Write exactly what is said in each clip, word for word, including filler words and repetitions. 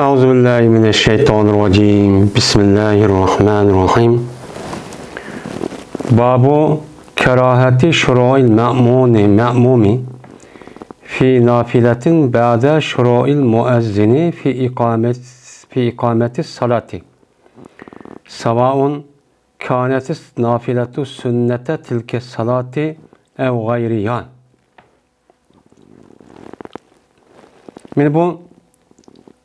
أعوذ بالله من الشيطان الرجيم. بسم الله الرحمن الرحيم. باب كراهة شروع المأمون، مأموم، في نافلة بعد شروع المؤذن في إقامة، في إقامة الصلاة، سواء كانت النافلة سنة تلك الصلاة أو غيرها. مانا بۇ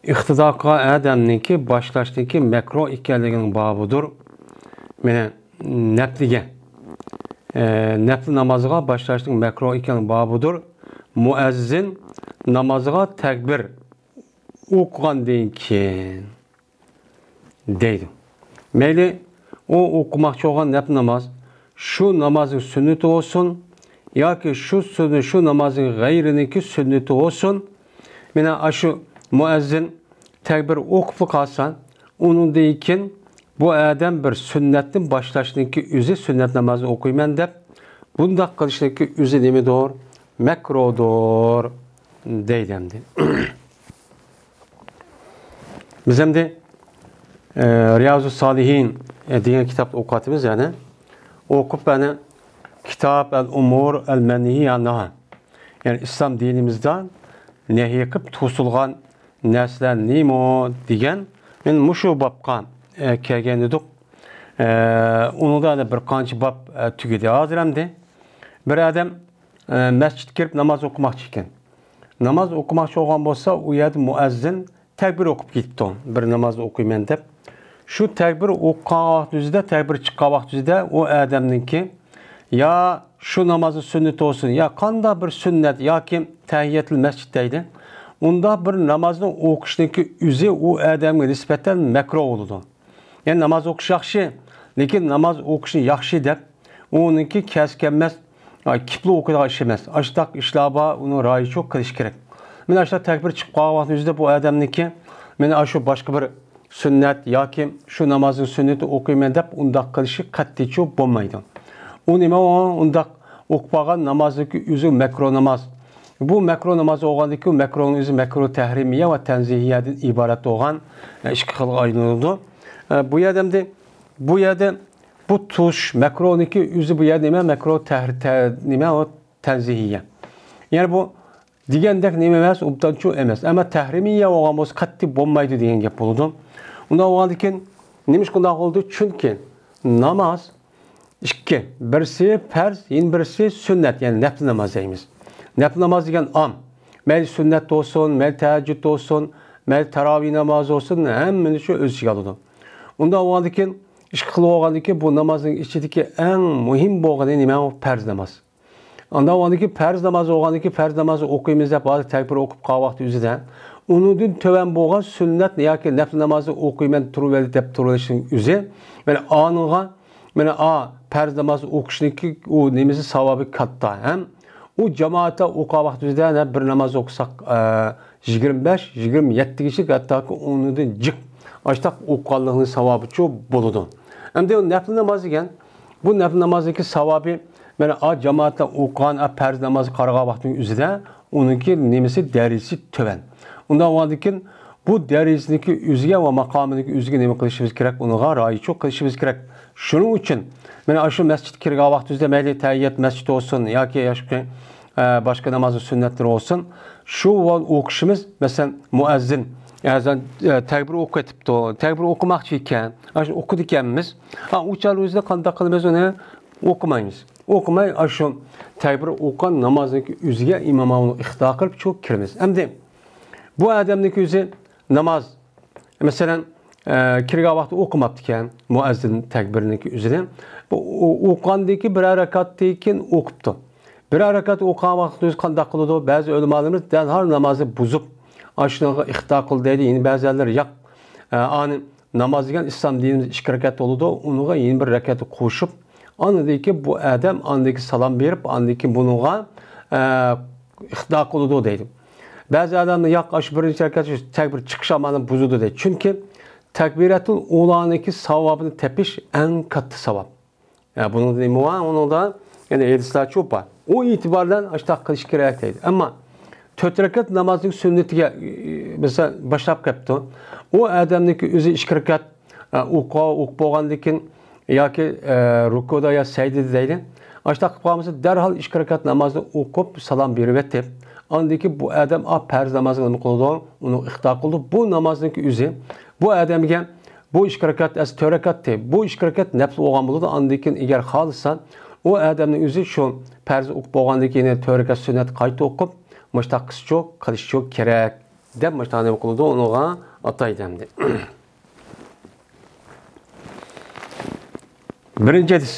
ئىقتىدا قىلغان ئادەمنىڭكى باشلاشنىڭكى مەكرۇھ ئىكەنلىكىنىڭ بابىدۇر. مانا نەپلىگە، ئە، نەپلى نامازغا باشلاشنىڭ مەكرۇھ ئىكەنلىكىنىڭ بابىدۇر. مۇئەززىن نامازغا تەكبىر ئوقۇغاندىن كېيىن دەيدۇ. مەيلى ئۇ ئوقۇماقچى بولغان نەپلى ناماز، شۇ نامازنىڭ سۈننىتى بولسۇن ياكى شۇ سۈننە-، شۇ نامازنىڭ غەيرىنىڭكى سۈننىتى بولسۇن، مانا ئاشۇ مۇئەززىن تەكبىر ئوقۇپلا قالسا، ئۇنىڭدىن كېيىن بۇ ئادەم بىر سۈننەتنى باشلاشنىڭكى ئۆزى، سۈننەت نامازنى ئوقۇيمەن دەپ، بۇنداق قىلىشنىڭكى ئۆزى نېمىدۇر؟ مەكرۇھدۇر دەيدۇ ئەمدى. بىز ئەمدى، ئە، رىيازۇس سالىھىن، ئە، دېگەن كىتابنى ئوقۇۋاتىمىز، يەنى ئوقۇپ، يەنى كىتاب ئەل ئۇمۇر ئەل مەنھى ئەنھا، يەنى ئىسلام دىنىمىزدا نەھى قىلىپ توسۇلغان نەرسىلەر نېمە دېگەن، مەن مۇشۇ بابقا، ئە، كەلگەن ئىدۇق. ئە، ئۇنىڭدا يەنە بىر قانچە باب، ئە، تۈگىدى. ھازىر ئەمدى بىر ئادەم، ئە، مەسچىتكە كىرىپ ناماز ئوقۇماقچى ئىكەن. ناماز ئوقۇماقچى بولغان بولسا، ئۇ يەردە مۇئەززىن تەكبىر ئوقۇپ كېتىپتۇ، بىر نامازنى ئوقۇيمەن دەپ. شۇ تەكبىر ئوقۇغان ۋاقتى ئۆزىدە، تەكبىر چىققان ۋاقتى ئۆزىدە ئۇ ئادەمنىڭكى يا شۇ نامازنىڭ سۈننىتى بولسۇن، يا قانداق بىر سۈننەت ياكى تەھىيەتۇل مەسچىت دەيدۇ. ئۇنداق بىر نامازنى ئوقۇشنىڭكى ئۆزى ئۇ ئادەمگە نىسبەتەن مەكرۇھ بولىدۇ. يەنى ناماز ئوقۇش ياخشى، لېكىن ناماز ئوقۇشنى ياخشى دەپ، ئۇنىڭكى كەس كەلمەس، ئاي، كېپىلا ئوقۇيدىغان ئىش ئەمەس. ئاشۇنداق ئىشلار بار، ئۇنى رايىچۇ قىلىش كېرەك. مانا ئاشۇنداق تەكبىر چىقىپ قالغان ۋاقتىمىزدا بۇ ئادەمنىڭكى، مانا ئاشۇ باشقا بىر سۈننەت ياكى شۇ نامازنىڭ سۈننىتى ئوقۇيمەن دەپ ئۇنداق قىلىشى قەتئىيچۇ بولمايدۇ. ئۇ نېمە ئۇ؟ ئۇنداق ئوقۇپ قالغان نامازنىڭكى ئۆزى مەكرۇھ ناماز. بۇ مەكرۇھ ناماز بولغاندىكى، مەكرۇھنىڭ ئۆزى مەكرۇھ تەھرىمىيە ۋە تەنزىھىيەدىن ئىبارەت بولغان، ئە، ئىككى خىلغا ئايرىلىدۇ. ئە، بۇ يەردە ئەمدى، بۇ يەردە بۇ توسۇش مەكرۇھنىڭكى ئۆزى بۇ يەردە نېمە؟ مەكرۇھ تەھر-، تە-، نېمە ئۇ؟ تەنزىھىيە. يەنى بۇ دېگەندەك نېمە ئەمەس، ئوبدانچۇ ئەمەس. ئەمما تەھرىمىيە بولغان بولسا قەتئىي بولمايدۇ دېگەن گەپ بولىدۇ. ئۇنداق بولغاندىكىن نېمىشقا ئۇنداق بولىدۇ؟ چۈنكى ناماز ئىككى، بىرسى پەرز، يەنە بىرسى سۈننەت، يەنى نەپلى ناماز دەيمىز. نەپلى ناماز دېگەن ئام. مەيلى سۈننەت بولسۇن، مەيلى تەھەججۇد بولسۇن، مەيلى تاراۋىھ نامازى بولسۇن، ھەممىنى شۇ ئۆز ئىچىگە ئالىدۇ. ئۇنداق بولغاندىكىن، ئىككى خىل بولغاندىكىن، بۇ نامازنىڭ ئىچىدىكى ئەڭ مۇھىم بولغىنى نېمە؟ ئۇ پەرز ناماز. ئاندىن ئاندىكى پەرز ناماز بولغاندىكى پەرز نامازنى ئوقۇيمىز دەپ، ھازىر تەكبىر ئوقۇپ قالغان ۋاقتى ئۆزىدە، ئۇنىڭدىن تۆۋەن بولغان سۈننەت ياكى نەپلى نامازنى ئوقۇيمەن تۇرۇۋېلى دەپ تۇرۇۋېلىشنىڭ ئۆزى، مانا ئانىڭغا، مانا ئا پەرز ناماز ئوقۇشنىڭكى ئۇ نېمىسى، ساۋابى كاتتا. ھەم ئۇ جامائەتتە ئوقۇغان ۋاقتى ئۆزىدە، ھە، بىر ناماز ئوقۇساق، ئە، يىگىرمە بەش، يىگىرمە يەتتىگىچە، ھەتتاكى ئۇنىڭدىن جىق ئاشتاق ئوقۇغانلىقنىڭ ساۋابىچۇ بولىدۇ. ئەمدى ئۇ نەپلى ناماز دېگەن، بۇ نەپلى نامازنىڭكى ساۋابى، مانا ئا جامائەتتە ئوقۇغان، ئا پەرز نامازغا قارىغان ۋاقتىنىڭ ئۆزىدە ئۇنىڭكى نېمىسى، دەرىجىسى تۆۋەن. ئۇنداق بولغاندىكىن بۇ دەرىجىسىنىڭكى ئۆزىگە ۋە ماقامىنىڭكى ئۆزىگە نېمە قىلىشىمىز كېرەك؟ ئۇنىڭغا رىئايىتچۇ قىلىشىمىز كېرەك. شۇنىڭ ئۈچۈن مانا ئاشۇ مەسچىتكە كىرگەن ۋاقتىمىزدا مەيلى تەھىيەت مەسچىت بولسۇن ياكى ياشقى ئە، باشقا نامازنىڭ سۈننەتلىرى بولسۇن، شۇ ۋاقىت ئوقۇشىمىز، مەسىلەن، مۇئەززىن، ئەزان، ئە، تەكبىر ئوقۇۋېتىپتۇ، تەكبىر ئوقۇماقچى ئىكەن، ئاشۇ ئوقۇدىكەنمىز. ھا، ئۇ چاغ ئۆزىدە قانداق قىلىمىز ئۇنى؟ ئوقۇمايمىز. ئوقۇماي، ئاشۇ تەكبىر ئوقۇغان نامازنىڭكى ئۆزىگە ئىمام ئالدىغا ئىقتىدا قىلىپ شۇ كىرىمىز. ئەمدى بۇ ئادەمنىڭكى ئۆزى ناماز مەسىلەن، ئە، كىرگەن ۋاقتى ئوقۇماپتىكەن، مۇئەززىن تەكبىرنىڭكى ئۆزىنى. بۇ ئو-، ئوقۇغاندىن كېيىن بىرەر رەكەتتىن كېيىن ئوقۇپتۇ. بىرەر رەكەت ئوقۇغان ۋاقتىدا ئۆزى قانداق قىلىدۇ؟ بەزى ئۆلىمالىرىمىز دەرھال نامازنى بۇزۇپ، ئاشۇنىڭغا ئىقتىدا قىل دەيدۇ. يەنە بەزىلەر ياق، ئە، ئانى ناماز دېگەن ئىسلام دىنىمىزدا ئىككى رەكەت بولىدۇ، ئۇنىڭغا يەنە بىر رەكەت قوشۇپ، ئاندىن كېيىن بۇ ئادەم ئاندىن كېيىن سالام بېرىپ، ئاندىن كېيىن بۇنىڭغا، ئە، ئىقتىدا قىلىدۇ دەيدۇ. بەزى ئادەملەر ياق، ئاشۇ بىرىنچى رەكەت شۇ تەكبىر چىقىش ئامالىنى بۇزىدۇ دەيدۇ. چۈنكى تەكبىرەتۇل ئۇلانىڭكى ساۋابىنى تېپىش ئەڭ كاتتا ساۋاب. يا، بۇنىڭدا نېمە بار؟ ئۇنىڭدا يەنە ھەدىسلەرچۇ بار. ئۇ ئېتىبار بىلەن ئاشۇنداق قىلىش كېرەك دەيدۇ. ئەمما تۆت رەكەت نامازنىڭ سۈننىتىگە، ئى، بىلسە باشلاپ كەپتۇ. ئۇ ئادەمنىڭكى ئۆزى ئىككى رەكەت، ئە، ئوقۇ-، ئوقۇپ بولغاندىن كېيىن ياكى، ئە، رۇكۇدا يا سەجدىدە دەيلى. ئاشۇنداق قىلىپ قالمىسا، دەرھال ئىككى رەكەت نامازنى ئوقۇپ، سالام بېرىۋېتىپ، ئاندىن كېيىن بۇ ئادەم ئا پەرز نامازنى نېمە قىلىدۇ؟ ئۇنى ئىقتا قىلىدۇ. بۇ نامازنىڭكى ئۆزى، بۇ ئادەمگە بۇ ئىككى رەكەت ئەسلى تۆت رەكەتتى. بۇ ئىككى رەكەت نەپلى بولغان بولىدۇ. ئاندىن كېيىن ئەگەر خالىسا، ئۇ ئادەمنىڭ ئۆزى شۇ پەرز ئوقۇپ بولغاندىن كېيىن تۆت رەكەت سۈننەت قايتا ئوقۇپ، مۇشۇنداق قىلسىچۇ، قىلىشچۇ كېرەك، دەپ مۇشۇنداق نېمە قىلىدۇ، ئۇنىڭغا ئاتايدۇ ئەمدى. بىرىنچى ھەدىس.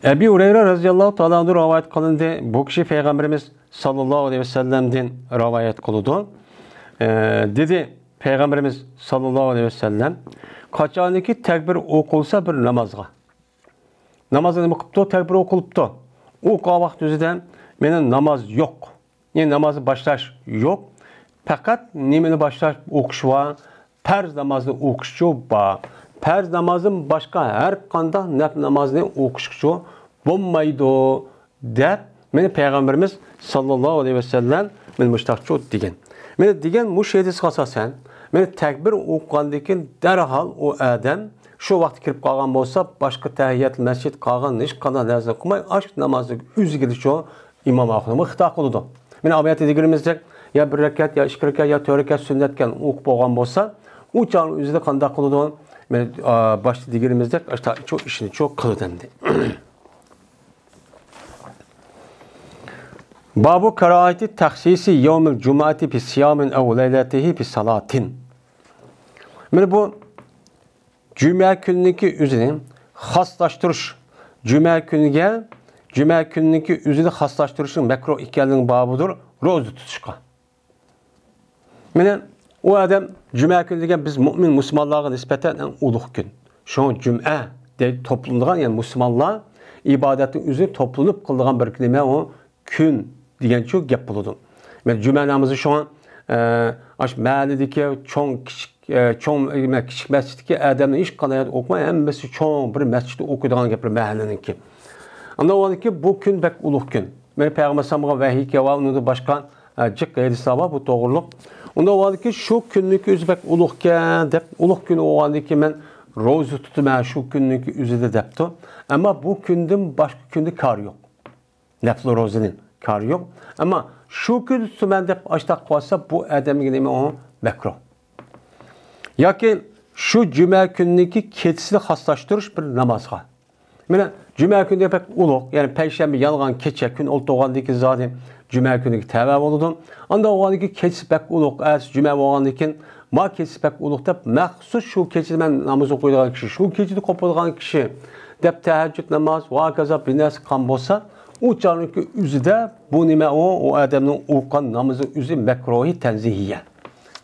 ئەبى ھۇرەيرە رەزىياللاھۇ تائالا ئەنھۇ رىۋايەت قىلىندى. بۇ كىشى پەيغەمبىرىمىز ساللاللاھۇ ئەلەيھى ۋەسەللەمدىن رىۋايەت قىلىدۇ. ئە، دېدى پەيغەمبىرىمىز ساللاللاھۇ ئەلەيھى ۋەسەللەم، قاچانكى تەكبىر ئوقۇلسا بىر نامازغا، نامازدا نېمە قىپتۇ؟ تەكبىر ئوقۇلۇپتۇ. ئوقۇغان ۋاقىت ئۆزىدە مېنىڭ ناماز يوق. يەنى نامازنى باشلاش يوق. پەقەت نېمىنى باشلاش، ئوقۇش بار؟ پەرز نامازنى ئوقۇشچۇ بار. پەرز نامازدىن باشقا ھەر قانداق نەپلى نامازنى ئوقۇشقىچۇ بولمايدۇ، دەپ مېنى پەيغەمبىرىمىز ساللاللاھۇ ئەلەيھى ۋەسەللەم مېنى مۇشتاقچۇ دېگەن. مېنى دېگەن مۇشۇ ھەدىسكە ئاساسەن، مېنى تەكبىر ئوقۇغاندىن كېيىن دەرھال ئۇ ئادەم شۇ ۋاقىتتا كىرىپ قالغان بولسا، باشقا تەھىيەت مەسچىت قالغان ھېچقانداق نەرسىنى قىلماي، ئاشۇ نامازنىڭ ئۆزىگىچۇ ئىمام ئاخۇنۇمغا خىتاب قىلىدۇ. مانا ئايەتتە دېگىنىمىزدەك، يا بىر رەكەت، يا ئىككى رەكەت، يا تۆت رەكەت سۈننەتكەن ئوقۇپ بولغان بولسا، ئۇ چاغنىڭ ئۆزىدە قانداق قىلىدۇ؟ مانا، ئا، باشتا دېگىنىمىزدەك، ئاشۇ ئىشنىچۇ قىلىدۇ ئەمدى. بابۇ كاراھىيەتى تەخسىسى يەۋمىل جۇمۇئەتى بى سىيامىن ئەۋ لەيلەتىھى بى سالاتىن. مانا بۇ جۈمە كۈنىنىڭكى ئۆزىنى خاسلاشتۇرۇش، جۈمە كۈنىگە، جۈمە كۈنىنىڭكى ئۆزىنى خاسلاشتۇرۇشنىڭ مەكرۇھ ئىكەنلىكىنىڭ بابىدۇر، روزا تۇتۇشقا. مانا، ئۇ ئادەم جۈمە كۈنى دېگەن بىز مۆمىن مۇسۇلمانلارغا نىسبەتەن ئەڭ ئۇلۇغ كۈن. شۇڭا جۈمئە دەپ توپلىنىدىغان، يەنى مۇسۇلمانلار ئىبادەتنىڭ ئۆزى توپلىنىپ قىلىدىغان بىر نېمە ئۇ؟ كۈن دېگەنچۇ گەپ بولىدۇ. مانا جۈمە نامىزى شۇڭا، ئە، ئاشۇ مەھەللىدىكى چوڭ، كىچىك، ئە، چوڭ، ئە، كىچىك مەسچىتتىكى ئادەمنى ھېچقانداق يەردە ئوقۇماي، ھەممىسى چوڭ بىر مەسچىتتە ئوقۇيدىغان گەپ، بىر مەھەللىنىڭكى. ئاندىن ئۇ ئادەمكى بۇ كۈن بەك ئۇلۇغ كۈن. مانا پەيغەمبەر ئەلەيھىسسالامغا ۋەھىي كەلگەن ۋە ئۇنىڭدىن باشقا، ئە، جىق ھەدىسلەر بار بۇ توغرۇلۇق. ئۇنىڭ ئۇ ئادەمكى شۇ كۈننىڭكى ئۆزى بەك ئۇلۇغكەن دەپ، ئۇلۇغ كۈن بولغاندىن كېيىن مەن روزا تۇتىمەن شۇ كۈننىڭكى ئۆزىدە دەپتۇ. ئەمما بۇ كۈندىن باشقا كۈندە كارى يوق. نەپلى روزىنى كارى يوق. ئەمما شۇ كۈنى تۇتىمەن دەپ ئاشتاق قىلىۋاتسا، بۇ ئادەمگە نېمە ئۇ؟ مەكرۇھ. ياكى شۇ جۈمە كۈنىنىڭكى كېچىسىنى خاسلاشتۇرۇش بىر نامازغا. مانا جۈمە كۈنى بەك ئۇلۇغ، يەنى پەيشەنبە يانغان كېچە كۈن ئولتۇرغاندىن كېيىن زادى جۈمە كۈنىگە تەۋە بولىدۇ. ئاندىن ئۇنىڭكى كېچىسى بەك ئۇلۇغ، ئەتىسى جۈمە بولغاندىن كېيىن ما كېچىسى بەك ئۇلۇغ دەپ، مەخسۇس شۇ كېچىدە مەن ناماز ئوقۇيدىغان كىشى، شۇ كېچىدە قوپىدىغان كىشى دەپ تەھەججۇد ناماز ۋە ھاكازا بىر نەرسە قىلغان بولسا، ئۇ چاغنىڭكى ئۆزىدە بۇ نېمە ئۇ؟ ئۇ ئادەمنىڭ ئوقۇغان نامىزى ئۆزى مەكرۇھى تەنزىھىيە.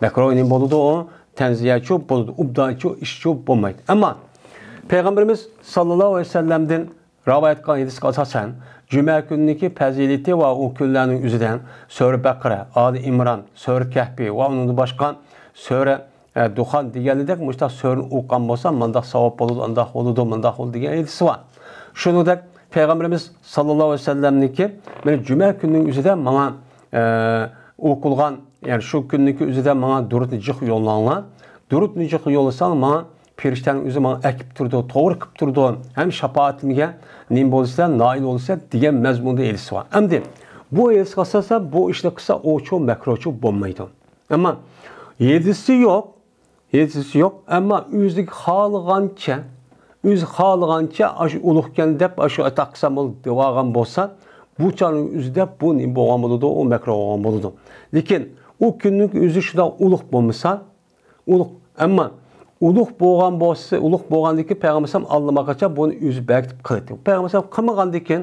مەكرۇھ نېمە بولىدۇ ئۇ؟ تەنزىھەچۇ بولىدۇ، ئوبدانچۇ ئىشچۇ بولمايدۇ. ئەمما پەيغەمبىرىمىز ساللاللاھۇ ئەلەيھى ۋەسەللەمدىن رىۋايەت قىلغان ھەدىسكە ئاساسەن، جۈمە كۈنىنىڭكى پەزىلىتى ۋە ئۇ كۈنلەرنىڭ ئۆزىدە سۈرە بەقەرە، ئالى ئىمران، سۈرە كەھپى ۋە ئۇنىڭدىن باشقا سۈرە، ئە، دۇخان دېگەنلىدەك مۇشۇنداق سۈرىنى ئوقۇغان بولسا، مۇنداق ساۋاب بولىدۇ، ئانداق بولىدۇ، مۇنداق بولىدۇ دېگەن ھەدىسى بار. شۇنىڭدەك پەيغەمبىرىمىز ساللاللاھۇ ئەلەيھى ۋەسەللەمنىڭكى مانا جۈمە كۈنىنىڭ ئۆزىدە ماڭا، ئە، ئوقۇلغان، يەنى شۇ كۈننىڭكى ئۆزىدە ماڭا دۇرۇتنى جىق يوللاڭلار. دۇرۇتنى جىق يوللىساڭ، ماڭا پەرىشتەنىڭ ئۆزى ماڭا ئەكىپ تۇرىدۇ، توغرا قىلىپ تۇرىدۇ، ھەم شاپائىتىمگە نېمە بولىسىلەر، نائىل بولىسىلەر دېگەن مەزمۇندا ھەدىسى بار. ئەمدى بۇ ھەدىسكە ئاساسەن بۇ ئىشنى قىلسا، ئۇچۇ مەكرۇھچۇ بولمايدۇ. ئەمما ھەدىسى يوق، ھەدىسى يوق، ئەمما ئۆزى خالىغانچە، ئۆزى خالىغانچە ئاشۇ ئۇلۇغكەن دەپ ئاشۇ ئاتاق قىلسام بولدى دەۋالغان بولسا، بۇ چاغنىڭ ئۆزىدە بۇ نېمە بولغان بولىدۇ؟ ئۇ مەكرۇھ بولغان بولىدۇ. لېكىن ئۇ كۈننىڭ ئۆزى شۇنداق ئۇلۇغ بولمىسا، ئۇلۇغ، ئەمما ئۇلۇغ بولغان بولسا، ئۇلۇغ بولغاندىكى پەيغەمبەر ئەلەيھىسسالام ئاللىماقاچان بۇنى ئۆزى بەرگىتىپ قىلىدۇ. پەيغەمبەر ئەلەيھىسسالام قىلمىغاندىكىن،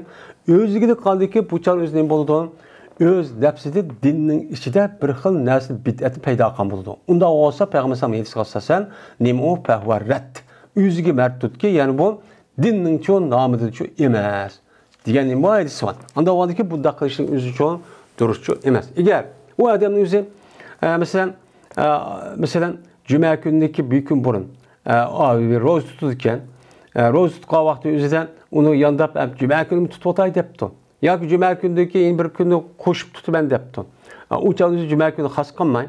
ئۆزىگە قىلغاندىكىن بۇ چاغ ئۆزى نېمە بولىدۇ؟ ئۆز نەپسىدە دىننىڭ ئىچىدە بىر خىل نەرسىنى، بىدئەتنى پەيدا قىلغان بولىدۇ. ئۇنداق بولسا پەيغەمبەر ئەلەيھىسسالام ھەدىسىگە ئاساسەن نېمە ئۇ؟ پەھۋە رەد. ئۆزىگە مەردۇتكى، يەنى بۇ دىننىڭچۇ نامىدىنچۇ ئەمەس دېگەن نېمە ھەدىسى بار. ئانداق بولغاندىكىن بۇنداق قىلىشنىڭ ئۆزىچۇ دۇرۇسچۇ ئەمەس. ئەگەر ئۇ ئادەمنىڭ ئۆزى، ئە، مەسىلەن، ئە، مەسىلەن، جۈمە كۈنىدىكى بىر كۈن بۇرۇن، ئە، ئا، روزا تۇتىدىكەن، ئە، روزا تۇتقان ۋاقتى ئۆزىدە ئۇنى يانداپ، ئە، جۈمە كۈنىمۇ تۇتۇۋاتاي دەپتۇ. ياكى جۈمە كۈنىدىكى يەنە بىر كۈننى قوشۇپ تۇتىمەن دەپتۇ. ئۇ چاغنىڭ ئۆزىدە جۈمە كۈنى خاس قىلماي،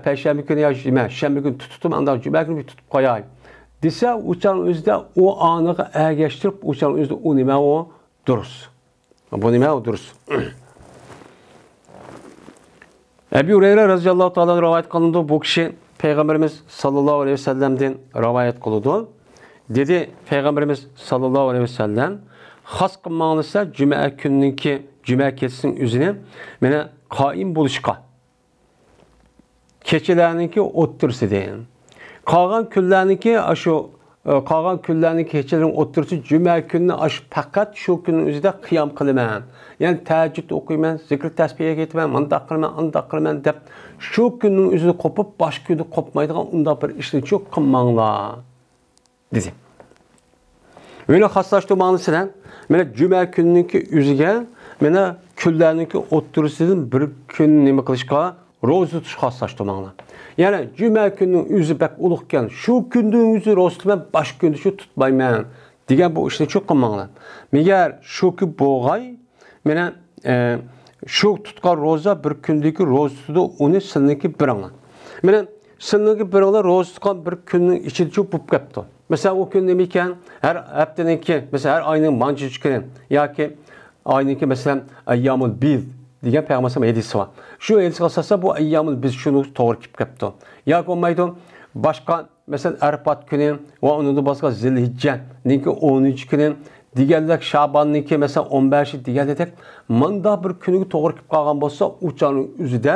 پەيشەنبە كۈنى يا جۈمە، شەنبە كۈنى تۇتۇپ، ئانداق جۈمە كۈنى تۇتۇپ قوياي دېسە، ئۇ چاغنىڭ ئۆزىدە ئۇ ئانىغا ئەگەشتۈرۈپ، ئۇ چاغنىڭ ئۆزىدە ئۇ نېمە ئۇ دۇرۇس. بۇ نېمە ئۇ دۇرۇس. ئەبۇ ھۇرەيرە رەزىياللاھۇ تائالا رىۋايەت قىلىنىدۇ. بۇ كىشى پەيغەمبىرىمىز ساللاللاھۇ ئەلەيھى ۋەسەللەمدىن رىۋايەت قىلىدۇ. دېدى پەيغەمبىرىمىز ساللاللاھۇ ئەلەيھى ۋەسەللەم، خاس قىلماڭلىسا جۈمە كۈننىڭكى، جۈمە كېچىسىنىڭ ئۆزىنى مېنى قائىم بولۇشقا، كېچىلەرنىڭكى ئوتتۇرىسىدىن. قالغان كۈنلەرنىڭكى ئاشۇ، ئە، قالغان كۈنلەرنىڭ كېچىلىرىنىڭ ئوتتۇرىسى جۈمە كۈنىنى ئاشۇ پەقەت شۇ كۈننىڭ ئۆزىدە قىيام قىلىمەن. يەنى تەھەججۇد ئوقۇيمەن، زىكىر تەسبىھگە كېتىمەن، مۇنداق قىلىمەن، ئانداق قىلىمەن دەپ شۇ كۈننىڭ ئۆزىدە قوپۇپ، باشقا كۈندە قوپمايدىغان ئۇنداق بىر ئىشنىچۇ قىلماڭلار. دېدى. ۋېنى خاسلاشتۇرماڭلىسىلەر، مانا جۈمە كۈنىنىڭكى ئۆزىگە، مانا كۈنلەرنىڭكى ئوتتۇرىسىدىن بىر كۈن نېمە قىلىشقا، روزا تۇتۇشقا خاسلاشتۇرماڭلار. يەنى جۈمە كۈنىنىڭ ئۆزى بەك ئۇلۇغكەن، شۇ كۈننىڭ ئۆزى روزا تۇتىمەن، باشقا كۈندە شۇ تۇتمايمەن دېگەن بۇ ئىشنى چوق قىلماڭلار. مەگەر شۇكى بولغاي، مانا، ئە، شۇ تۇتقان روزا بىر كۈندىكى روزا تۇتىدۇ، ئۇنى سىلىنىڭكى بىرىڭلار. مانا، سىلىنىڭكى بىرىڭلار روزا تۇتقان بىر كۈننىڭ ئىچىدە چوق بولۇپ كەپتۇ. مەسىلەن، ئۇ كۈن نېمىكەن؟ ھەر ھەپتىنىڭكى، مەسىلەن، ھەر ئاينىڭ مانچىنچى كۈنى ياكى ئاينىڭكى، مەسىلەن، ئەييامۇل بىز دېگەن پەيغەمبەر ھەدىسى بار. شۇ ھەدىسكە ئاساسەن بۇ ئەييامۇل بىز شۇنىڭ توغرا كېلىپ كەپتۇ. ياكى بولمايدۇ، باشقا مەسىلەن، ئەرپات كۈنى ۋە ئۇنىڭدىن باشقا زىلھىججەنىڭكى ئونىنچى كۈنى دېگەندەك، شاباننىڭكى، مەسىلەن، ئون بەشى دېگەندەك، مانداق بىر كۈنىگە توغرا كېلىپ قالغان بولسا، ئۇ چاغنىڭ ئۆزىدە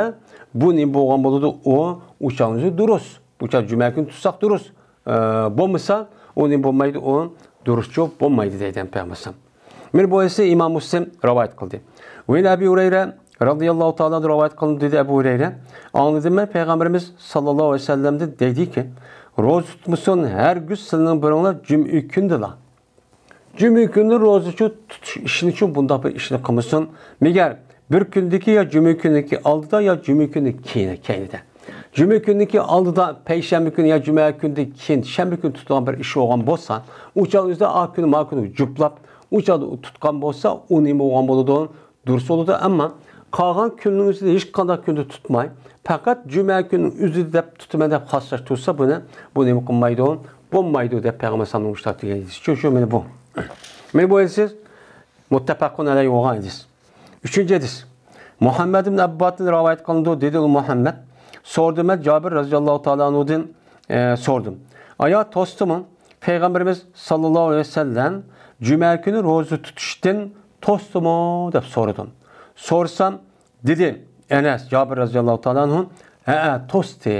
بۇ نېمە بولغان بولىدۇ؟ ئۇ، ئۇ چاغنىڭ ئۆزى دۇرۇس. ئۇ چاغ جۈمە كۈنى تۇتساق دۇرۇس. ئە، بولمىسا، ئۇ نېمە بولمايدۇ؟ ئۇ دۇرۇسچۇ بولمايدۇ دەيدۇ پەيغەمبەر. مانا بۇ ھەدىسنى ئىمام مۇسلىم رىۋايەت قىلدى. ۋە ئەبى ھۇرەيرە رەزىياللاھۇ تائالا ئەنھۇ رىۋايەت قىلدى، دېدى ئەبۇ ھۇرەيرە، ئاڭلىدىم مەن پەيغەمبىرىمىز ساللاللاھۇ ئەلەيھى ۋەسەللەمدىن دەيدىكى، روزا تۇتمىسۇن ھەرگىز سىلىنىڭ بىرىڭلار جۈمە كۈندىلا. جۈمە كۈنى روزىچۇ تۇتۇش ئىشىنىچۇ بۇنداق بىر ئىشنى قىلمىسۇن. مەگەر بىر كۈندىكى يا جۈمە كۈنىكى ئالدىدا يا جۈمە كۈنى كېيىن، كەينىدە. جۈمە كۈنىكى ئالدىدا پەيشەنبە كۈنى يا جۈمە كۈنىدىن كېيىن شەنبە كۈنى تۇتىدىغان بىر ئىش بولغان بولسا، ئۇ چاغ ئۆزىدە ئا كۈنى ما كۈنى جۈپلاپ، ئۇ چاغدا ئۇ تۇتقان بولسا، ئۇ نېمە بولغان بولىدۇ؟ دۇرۇس بولىدۇ، ئەمما قالغان كۈننىڭ ئۆزىدە ھېچقانداق كۈندە تۇتماي، پەقەت جۈمە كۈنىنىڭ ئۆزىدە دەپ تۇتىمەن دەپ خاسلاشتۇرسا، بۇنى، بۇ نېمە قىلمايدۇ؟ بولمايدۇ دەپ پەيغەمبەر ئەلەيھىسسالامنىڭ مۇشۇنداق دېگەن ھەدىسى. شۇ، شۇ، مانا بۇ. مانا بۇ ھەدىس مۇتتەپەقۇن ئەلەيھى بولغان ھەدىس. ئۈچىنچى ھەدىس. مۇھەممەد ئىبن ئەبباتتىن رىۋايەت قىلىنىدۇ، دېدى ئۇ مۇھەممەد، سورىدىم مەن جابىر رەزىياللاھۇ تائالا ئەنھۇدىن، ئە، سورىدىم. ئايا توستىمۇ؟ پەيغەمبىرىمىز ساللاللاھۇ ئەلەيھى ۋەسەللەم جۈمە كۈنى روزا تۇتۇشتىن توستىمۇ دەپ سورىدىم. سورىسام، دېدى ئەنەس، جابىر رەزىياللاھۇ تائالا ئەنھۇ، ھەئە، توستى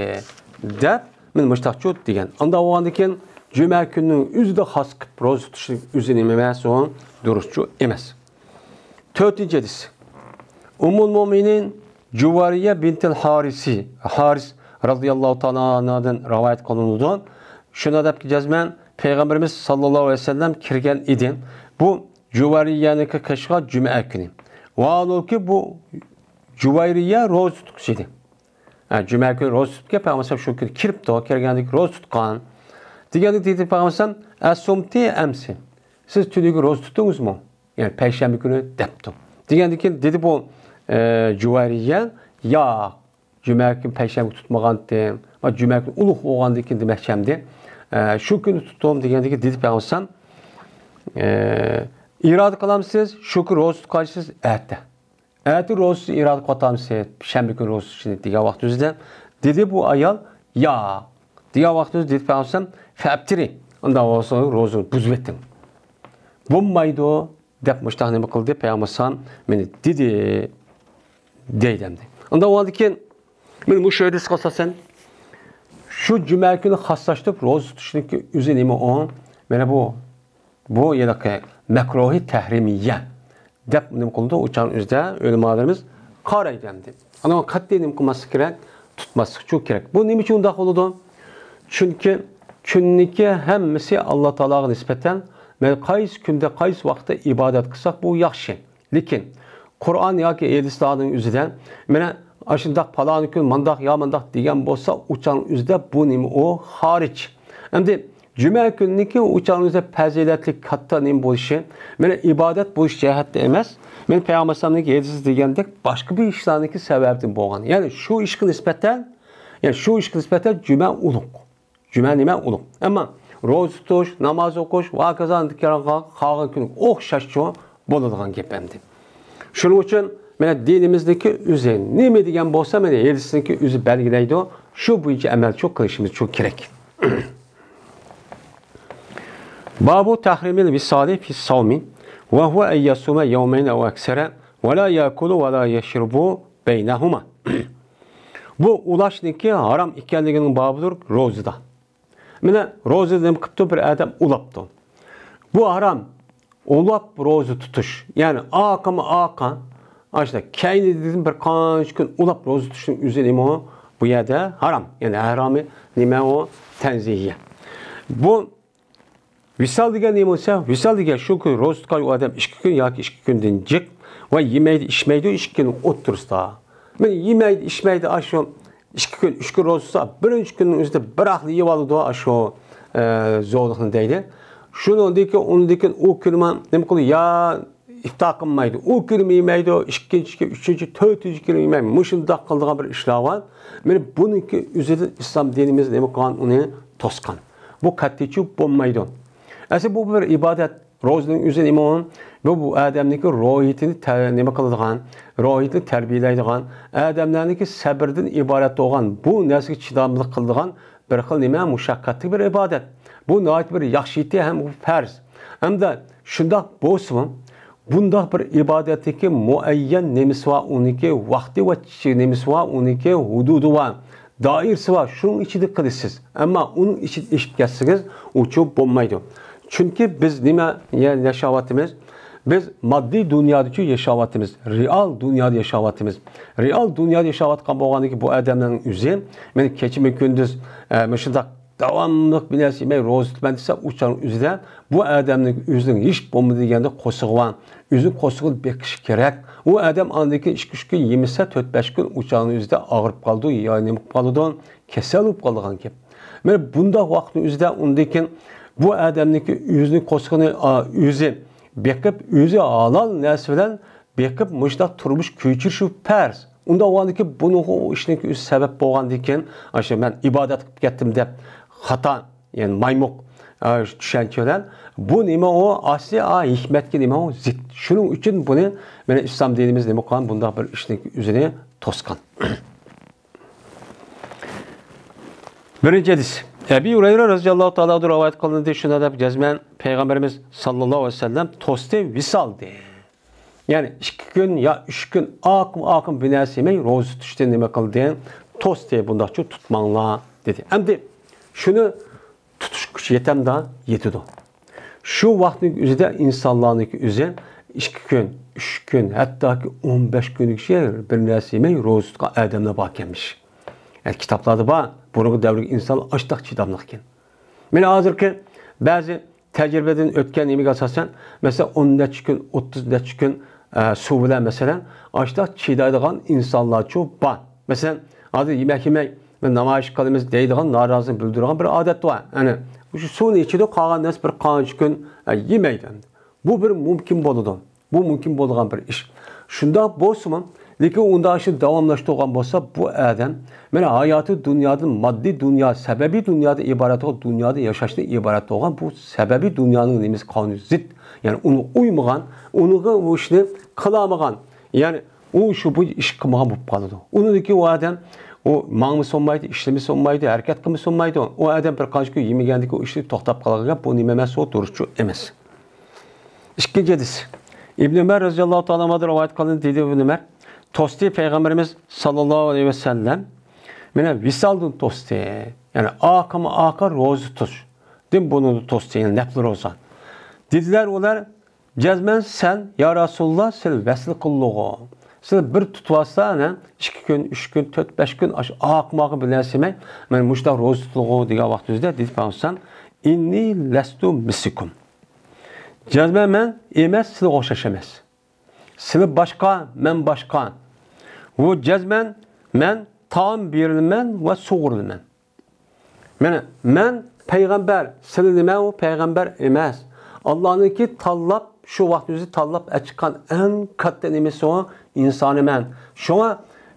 دەپ، مانا مۇشتاقچۇ دېگەن. ئانداق بولغاندىن كېيىن جۈمە كۈنىنىڭ ئۆزىدە خاس قىلىپ روزا تۇتۇشنىڭ ئۆزى نېمە ئەمەس، ئۇ دۇرۇسچۇ ئەمەس. تۆتىنچى ھەدىس. ئۇممۇل مۆمىنىن جۇۋەيرىيە بىنتىل ھارىسى، ھارىس رەزىياللاھۇ تائالا ئەنھادىن رىۋايەت قىلىنىدۇ. شۇنداق دەپ جەزمەن پەيغەمبىرىمىز ساللاللاھۇ ئەلەيھى ۋەسەللەم كىرگەن ئىدى. بۇ جۇۋەيرىيەنىڭكى قېشىغا جۈمە كۈنى. ۋاھالۇكى بۇ جۇۋەيرىيە روزا تۇتقۇچى ئىدى. ھە، جۈمە كۈنى روزا تۇتۇپ كەپ، پەيغەمبەر شۇ كۈنى كىرىپتۇ، كىرگەندىكى روزا تۇتقان. دېگەندە دېدى پەيغەمبەر، ئەسۇمتى ئەمسى؟ سىز تۈنۈگۈن روزا تۇتتىڭىزمۇ؟ يەنى پەيشەنبە كۈنى دەپتۇ. دېگەندىن كېيىن دېدى بۇ، ئە، جۇۋەيرىيە، ياق، جۈمە كۈنى پەيشەنبە تۇتمىغانتىم. ۋە جۈمە كۈنى ئۇلۇغ بولغاندىن كېيىن دېمەكچىمدى. ئە، شۇ كۈنى تۇتتۇم دېگەندىن كېيىن دېدى پەيغەمبەر، ئە، ئىرادە قىلامسىز، شۇ كۈنى روزا تۇتقايسىز، ئەتە. ئەتە روزىسى ئىرادە قىلىۋاتامسىز، شەنبە كۈنى روزىسى دېگەن ۋاقتىمىزدا دېدى بۇ ئايال، ياق. دېگەن ۋاقتىمىزدا دېدى پەيغەمبەر، فەئەپتىرى، ئۇنداق بولسا روزىنى بۇزۇۋېتىڭ. بولمايدۇ دەپ مۇشتاق نېمە قىلدى؟ پەيغەمبەر ئەلەيھىسسالام مېنى دېدى دەيدۇ ئەمدى. ئۇنداق بولغاندىن كېيىن مانا مۇشۇ ھەدىسكە ئاساسەن شۇ جۈمە كۈنى خاسلاشتۇرۇپ روزا تۇتۇشنىڭكى ئۆزى نېمە ئۇ؟ مانا بۇ، بۇ ھېلىقى مەكروھى تەھرىمىيە دەپ نېمە قىلىدۇ؟ ئۇ چاغنىڭ ئۆزىدە ئۆلىمالىرىمىز قارايدۇ ئەمدى. ئانا قەتئىي نېمە قىلماسلىق كېرەك؟ تۇتماسلىقچۇ كېرەك. بۇ نېمە ئۈچۈن ئۇنداق بولىدۇ؟ چۈنكى كۈننىڭكى ھەممىسى ئاللا تائالاغا نىسبەتەن، مەن قايسى كۈندە، قايسى ۋاقىتتا ئىبادەت قىلساق، بۇ ياخشى. لېكىن قۇرئان ياكى ھەدىسلەرنىڭ ئۆزىدە، مانا ئاشۇنداق پالان كۈن مانداق يا مانداق دېگەن بولسا، ئۇ چاغنىڭ ئۆزىدە بۇ نېمە ئۇ؟ خارىج. ئەمدى جۈمە كۈنىنىڭكى ئۇ چاغنىڭ ئۆزىدە پەزىلەتلىك كاتتا نېمە بولۇشى، مانا ئىبادەت بولۇش جەھەتتە ئەمەس، مانا پەيغەمبەر ئەلەيھىسسالامنىڭ ھەدىسى دېگەندەك باشقا بىر ئىشلارنىڭكى سەۋەبىدىن بولغان. يەنى شۇ ئىشقا نىسبەتەن، يەنى شۇ ئىشقا نىسبەتەن جۈمە ئۇلۇغ. جۈمە نېمە ئۇلۇغ. ئەمما روزا تۇتۇش، ناماز ئوقۇش ۋە ھاكازا قالغان كۈنى ئوخشاشچۇ بولىدىغان گەپ ئەمدى. شۇنىڭ ئۈچۈن مانا دىنىمىزدىكى ئۆزى نېمە دېگەن بولسا، مانا ھەدىسنىڭكى ئۆزى بەلگىلەيدۇ. شۇ بويىچە ئەمەلچۇ قىلىشىمىزچۇ كېرەك. باب تحريم الوصال في الصوم وهو أن يصوم يومين أو أكثر ولا يأكل ولا يشرب بينهما. بۇ ئۇلاشنىڭكى ھارام ئىكەنلىكىنىڭ بابىدۇر روزىدا. مانا روزىدا نېمە قىپتۇ؟ بىر ئادەم ئۇلاپتۇ. بۇ ھارام. ئۇلاپ روزا تۇتۇش، يەنى ئاقىمۇ ئاقا، ئاشۇنداق كەينىدىن بىر قانچە كۈن ئۇلاپ روزا تۇتۇشنىڭ ئۆزى نېمە ئۇ؟ بۇ يەردە ھارام. يەنى ھارامى نېمە ئۇ؟ تەنزىھىيە. بۇ ۋىسال دېگەن نېمە بولسا، ۋىسال دېگەن شۇ كۈن روزا تۇتقان ئۇ ئادەم ئىككى كۈن ياكى ئىككى كۈندىن جىق ۋە يېمەيدۇ، ئىچمەيدۇ ئىككى كۈننىڭ ئوتتۇرىسىدا. مانا يېمەيدۇ، ئىچمەيدۇ، ئاشۇ ئىككى كۈن، ئۈچ كۈن روزا تۇتسا، بىرىنچى كۈننىڭ ئۆزىدە بىراقلا يەۋالىدۇ، ئاشۇ، ئە، زورلۇقنى دەيدۇ. شۇنىڭدىن كېيىن، ئۇنىڭدىن كېيىن ئۇ كۈنى نېمە قىلىدۇ؟ يا ئىپتار قىلمايدۇ، ئۇ كۈنىمۇ يېمەيدۇ، ئىككىنچى كۈن، ئۈچىنچى، تۆتىنچى كۈنى يېمەي، مۇشۇنداق قىلىدىغان بىر ئىشلار بار. مانا بۇنىڭكى ئۆزىدىن ئىسلام دىنىمىز نېمە قىلغان؟ ئۇنى توسقان. بۇ قەتئىيچۇ بولمايدۇ. ئەسلى بۇ بىر ئىبادەت. روزىنىڭ ئۆزى نېمە ئۇ؟ بۇ، بۇ ئادەمنىڭكى روھىيىتىنى تە-، نېمە قىلىدىغان، روھىيىتىنى تەربىيەلەيدىغان، ئادەملەرنىڭكى سەبرىدىن ئىبارەت بولغان بۇ نەرسىگە چىداملىق قىلىدىغان بىر خىل نېمە؟ مۇشەققەتلىك بىر ئىبادەت. بۇ ناھايىتى بىر ياخشى ئىتى ھەم بۇ پەرز. ئەمدى شۇنداق بولسىمۇ، بۇنداق بىر ئىبادەتتىكى مۇئەييەن نېمىسى بار، ئۇنىڭكى ۋاقتى ۋە چى-، نېمىسى بار، ئۇنىڭكى ھۇدۇدى بار. دائىرىسى بار، شۇنىڭ ئىچىدە قىلىسىز. ئەمما ئۇنىڭ ئىچىدىن ئېشىپ كەتسىڭىز، ئۇچۇ بولمايدۇ. چۈنكى بىز نېمە يا-، ياشاۋاتىمىز؟ بىز ماددىي دۇنيادىچۇ ياشاۋاتىمىز، رېئال دۇنيادا ياشاۋاتىمىز. رېئال دۇنيادا ياشاۋاتقان بولغاندىكى بۇ ئادەمنىڭ ئۆزى، مەن كېچىمۇ كۈندۈز، ئە، مۇشۇنداق داۋاملىق بىر نەرسە يېمەي روزا تۇتىمەن دېسە، ئۇ چاغنىڭ ئۆزىدە بۇ ئادەمنىڭ ئۆزىنىڭ ھېچ بولمىدى دېگەندە قورسىقى بار. ئۆزىنىڭ قورسىقىنى بېقىشى كېرەك. ئۇ ئادەم ئاندىن كېيىن ئىككى، ئۈچ كۈن يېمىسە، تۆت، بەش كۈن ئۇ چاغنىڭ ئۆزىدە ئاغرىپ قالىدۇ، يا نېمە قىلىپ قالىدۇ، كېسەل بولۇپ قالىدىغان گەپ. مانا بۇنداق ۋاقىتنىڭ ئۆزىدە ئۇندىن كېيىن بۇ ئادەمنىڭكى ئۆزىنىڭ قورسىقىنى، ئا، ئۆزى بېقىپ، ئۆزى ھالال نەرسە بىلەن بېقىپ، مۇشۇنداق تۇرمۇش كۆچۈرۈشى پەرز. ئۇنداق بولغاندىكىن بۇنىڭغا ئۇ ئىشنىڭكى ئۆزى سەۋەب بولغاندىن كېيىن، ئاشۇ مەن ئىبادەت قىلىپ كەتتىم دەپ خاتا، يەنى مايمۇق، ئە، چۈشەنچە بىلەن بۇ نېمە ئۇ؟ ئاسلى، ئا، ھېكمەتكە نېمە ئۇ؟ زىت. شۇنىڭ ئۈچۈن بۇنى، مانا، ئىسلام دىنىمىز نېمە قىلغان؟ بۇنداق بىر ئىشنىڭكى ئۆزىنى توسقان. بىرىنچى ھەدىس. ئەبى ھۇرەيرە رەزىياللاھۇ تائالا ئەنھۇ رىۋايەت قىلىندى، شۇنداق دەپ جەزمەن پەيغەمبىرىمىز ساللاللاھۇ ئەلەيھى ۋەسەللەم توستى، ۋىسال دېدى. يەنى ئىككى كۈن يا ئۈچ كۈن ئاقىم-ئاقىم بىر نەرسە يېمەي، روزا تۇتۇشتىن نېمە قىلدى؟ توستى، بۇنداقچە تۇتماڭلار دېدى. ئەمدى شۇنى تۇتۇش كۈچى يېتەمدا؟ يېتىدۇ. شۇ ۋاقىتنىڭ ئۆزىدە ئىنسانلارنىڭكى ئۆزى ئىككى كۈن، ئۈچ كۈن، ھەتتاكى ئون بەش كۈنگىچە بىر نەرسە يېمەي روزا تۇتقان ئادەملەر باركەنمىش. يەنى كىتابلاردا بار، بۇرۇنقى دەۋردىكى ئىنسانلار ئاشتاق چىداملىقكەن. مانا ھازىرقى بەزى تەجرىبىدىن ئۆتكەن نېمىگە ئاساسەن، مەسىلەن، ئون نەچچە كۈن، ئوتتۇز نەچچە كۈن، ئە، سۇ بىلەن، مەسىلەن، ئاشتاق چىدايدىغان ئىنسانلارچۇ بار. مەسىلەن، ھازىر يېمەك يېمەي، بىر نامايىش قىلىمىز دەيدىغان، نارازىلىق بىلدۈرىدىغان بىر ئادەت بار. ئەنە، شۇ سۇنى ئىچىدۇ، قالغان نەرسە بىر قانچە كۈن، ئە، يېمەيدۇ. بۇ بىر مۇمكىن بولىدۇ. بۇ مۇمكىن بولىدىغان بىر ئىش. شۇنداق بولسىمۇ، لېكىن ئۇنداق ئىشنى داۋاملاشتۇرغان بولسا، بۇ ئادەم، مانا، ھاياتىي دۇنيادىن، ماددىي دۇنيا، سەبەبىي دۇنيادىن ئىبارەت بولغان، دۇنيادا ياشاشتىن ئىبارەت بولغان بۇ سەبەبىي دۇنيانىڭ نېمىسى؟ قانۇنى زىت. يەنى ئۇنىڭغا ئۇيمىغان، ئۇنىڭغا ئۇ ئىشنى قىلالمىغان. يەنى ئۇ شۇ بۇ ئىش قىلمىغان بولۇپ قالىدۇ. ئۇنىڭدىن كېيىن ئۇ ئادەم، ئۇ ماڭمىسا بولمايدۇ، ئىشلىمىسە بولمايدۇ، ھەرىكەت قىلمىسا بولمايدۇ. ئۇ ئادەم بىر قانچە كۈن يېمىگەندىن كېيىن ئۇ ئىشى توختاپ قالغان گەپ، بۇ نېمە ئەمەس، ئۇ دۇرۇسچۇ ئەمەس. ئىككىنچى ھەدىس. ئىبن ئۆمەر رەزىياللاھۇ تائالا ئەنھۇدىن رىۋايەت قىلىندى، دېدى ئىبن ئۆمەر، توستى پەيغەمبىرىمىز ساللاللاھۇ ئەلەيھى ۋەسەللەم، مانا ۋىسالدىن توستى. يەنى ئاقىمۇ ئاقا روزا تۇتۇشتىن بۇنى توستى، يەنى نەپلى روزا. دېدىلەر ئۇلار، جەزمەن سەن، يا رەسۇلاللا، سىلى ۋەسلى قىلدىغۇ. سىلى بىر تۇتۇۋالسا، ئەنە، ئىككى كۈن، ئۈچ كۈن، تۆت، بەش كۈن، ئاشۇ ئاقىمۇ ئاقا بىر نەرسە يېمەي، مانا مۇشۇنداق روزا تۇتىدىغۇ دېگەن ۋاقتىڭىزدا، دېدى پەيغەمبەر، ئىننى لەستۇ مىسلىكۇم. جەزمەن مەن ئەمەس، سىلىگە ئوخشاش ئەمەس. سىلى باشقا، مەن باشقا. ۋۇ جەزمەن مەن تائام بېرىلىمەن ۋە سۇغۇرۇلىمەن. مانا، مەن پەيغەمبەر، سىلى نېمە ئۇ پەيغەمبەر ئەمەس. ئاللانىڭكى تاللاپ، شۇ ۋاقىت ئۆزى تاللاپ ئەچىققان ئەڭ كاتتا نېمىسى ئۇ ئىنسانى مەن. شۇڭا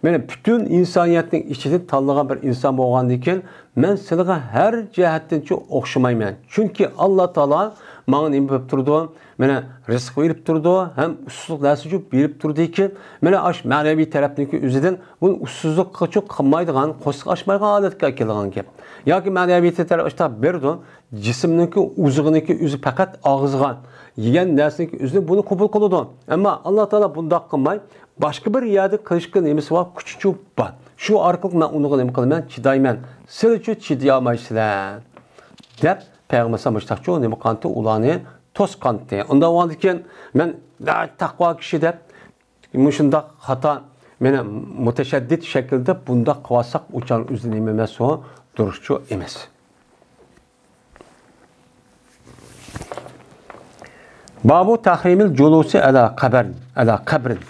مەن پۈتۈن ئىنسانىيەتنىڭ ئىچىدىن تاللىغان بىر ئىنسان بولغاندىن كېيىن، مەن سىلىغا ھەر جەھەتتىنچۇ ئوخشىمايمەن. چۈنكى ئاللا تائالا ماڭا نېمە بېرىپ تۇرىدۇ؟ مانا رىزىق بېرىپ تۇرىدۇ، ھەم ئۇسسۇزلۇق نەرسىچۇ بېرىپ تۇرىدىكى، مانا ئاش مەنىۋى تەرەپنىڭكى ئۆزىدىن بۇنى ئۇسسۇزلۇققىچۇ قىلمايدىغان، قورسىقى ئاچمايدىغان ھالەتكە ئەكېلىدىغان گەپ. ياكى مەنىۋى تەرەپ ئاشتا بېرىدۇ، جىسىمنىڭكى ئوزۇقىنىڭكى ئۆزى پەقەت ئاغزىغا يېگەن نەرسىنىڭكى ئۆزىنى بۇنى قوبۇل قىلىدۇ. ئەمما ئاللا تائالا بۇنداق قىلماي، باشقا بىر يەردە قىلىشقا نېمىسى بار، كۈچىچۇ بار. شۇ ئارقىلىق مەن ئۇنىڭغا نېمە قىلىمەن؟ چىدايمەن. سىلىچۇ چىدىيالمايسىلەر، دەپ پەيغەمبەر ئالەيھىسسالام مۇشتاقچۇ نېمە قىلاتتى؟ ئۇلارنى توسقانتى. ئۇنداق بولغاندىن كېيىن مەن تەقۋا كىشى دەپ مۇشۇنداق خاتا، مانا مۇتەشەددىت شەكىلدە بۇنداق قىلىۋالساق، ئۇ چاغ ئۆزى نېمە ئەمەس، ئۇ دۇرۇسچۇ ئەمەس. بابۇ تەھرىمىل جۇلۇسى ئەلا قەبرىن، ئەلا قەبرىن.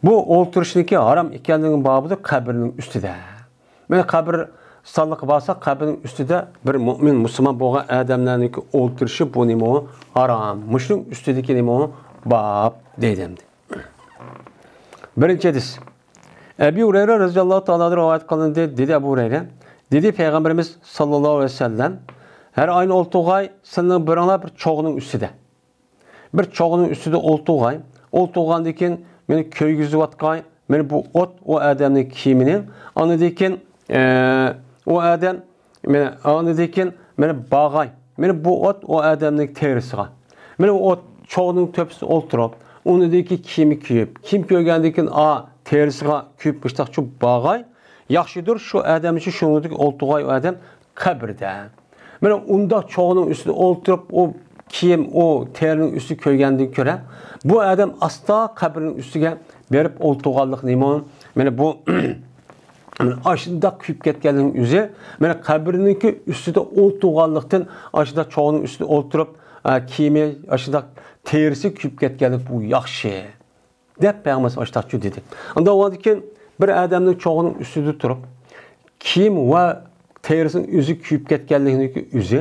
بۇ ئولتۇرۇشنىڭكى ھارام ئىكەنلىكىنىڭ بابىدۇر قەبرىنىڭ ئۈستىدە. مانا قەبرىستانلىققا بارساق، قەبرىنىڭ ئۈستىدە بىر مۆمىن مۇسۇلمان بولغان ئادەملەرنىڭكى ئولتۇرۇشى، بۇ نېمە ئۇ؟ ھارام. مۇشۇنىڭ ئۈستىدىكى نېمە ئۇ؟ باب دەيدۇ ئەمدى. بىرىنچى ھەدىس. ئەبى ھۇرەيرە رەزىياللاھۇ تائالا ئەنھۇ رىۋايەت قىلىندى، دېدى ئەبۇ ھۇرەيرە، دېدى پەيغەمبىرىمىز ساللاللاھۇ ئەلەيھى ۋەسەللەم، ھەر ئاينى ئولتۇرغاي، سىلەرنىڭ بىرىڭلار بىر چوغنىڭ ئۈستىدە. بىر چوغنىڭ ئۈستىدە ئولتۇرغاي، ئولتۇرغاندىن كېيىن مانا كۆيگۈزۈۋاتقاي، مانا بۇ ئوت ئۇ ئادەمنىڭ كىيىمىنى، ئاندىن كېيىن، ئە، ئۇ ئادەم مانا ئاندىن كېيىن مانا باغاي، مانا بۇ ئوت ئۇ ئادەمنىڭ تېرىسىغا. مانا بۇ ئوت چوغنىڭ تۆپىسىدە ئولتۇرۇپ، ئۇنىڭدىكى كىيىمى كۆيۈپ، كىيىم كۆيگەندىن كېيىن ئا تېرىسىغا كۆيۈپ مۇشتاقچۇ باغاي، ياخشىدۇر شۇ ئادەم ئۈچۈن شۇنىڭدىكى ئولتۇرغاي ئۇ ئادەم قەبرىدە. مانا ئۇنداق چوغنىڭ ئۈستىدە ئولتۇرۇپ، ئۇ كىيىم، ئۇ تېرىنىڭ ئۈستىگە كۆيگەندىن كۆرە، بۇ ئادەم ئاستا قەبرىنىڭ ئۈستىگە بېرىپ ئولتۇرغانلىق نېمە؟ مانا بۇ، مانا ئاشۇنداق كۆيۈپ كەتكەننىڭ ئۆزى، مانا قەبرىنىڭكى ئۈستىدە ئولتۇرغانلىقتىن، ئاشۇنداق چوغنىڭ ئۈستىدە ئولتۇرۇپ، ئە، كىيىمى ئاشۇنداق تېرىسى كۆيۈپ كەتكەنلىك بۇ ياخشى. دەپ پەيغەمبەر ئاشتاقچۇ دېدى. ئاندىن ئۇنىڭدىن كېيىن بىر ئادەمنىڭ چوغىنىڭ ئۈستىدە تۇرۇپ، كىيىم ۋە تېرىسىنىڭ ئۆزى كۆيۈپ كەتكەنلىكىنىڭكى ئۆزى،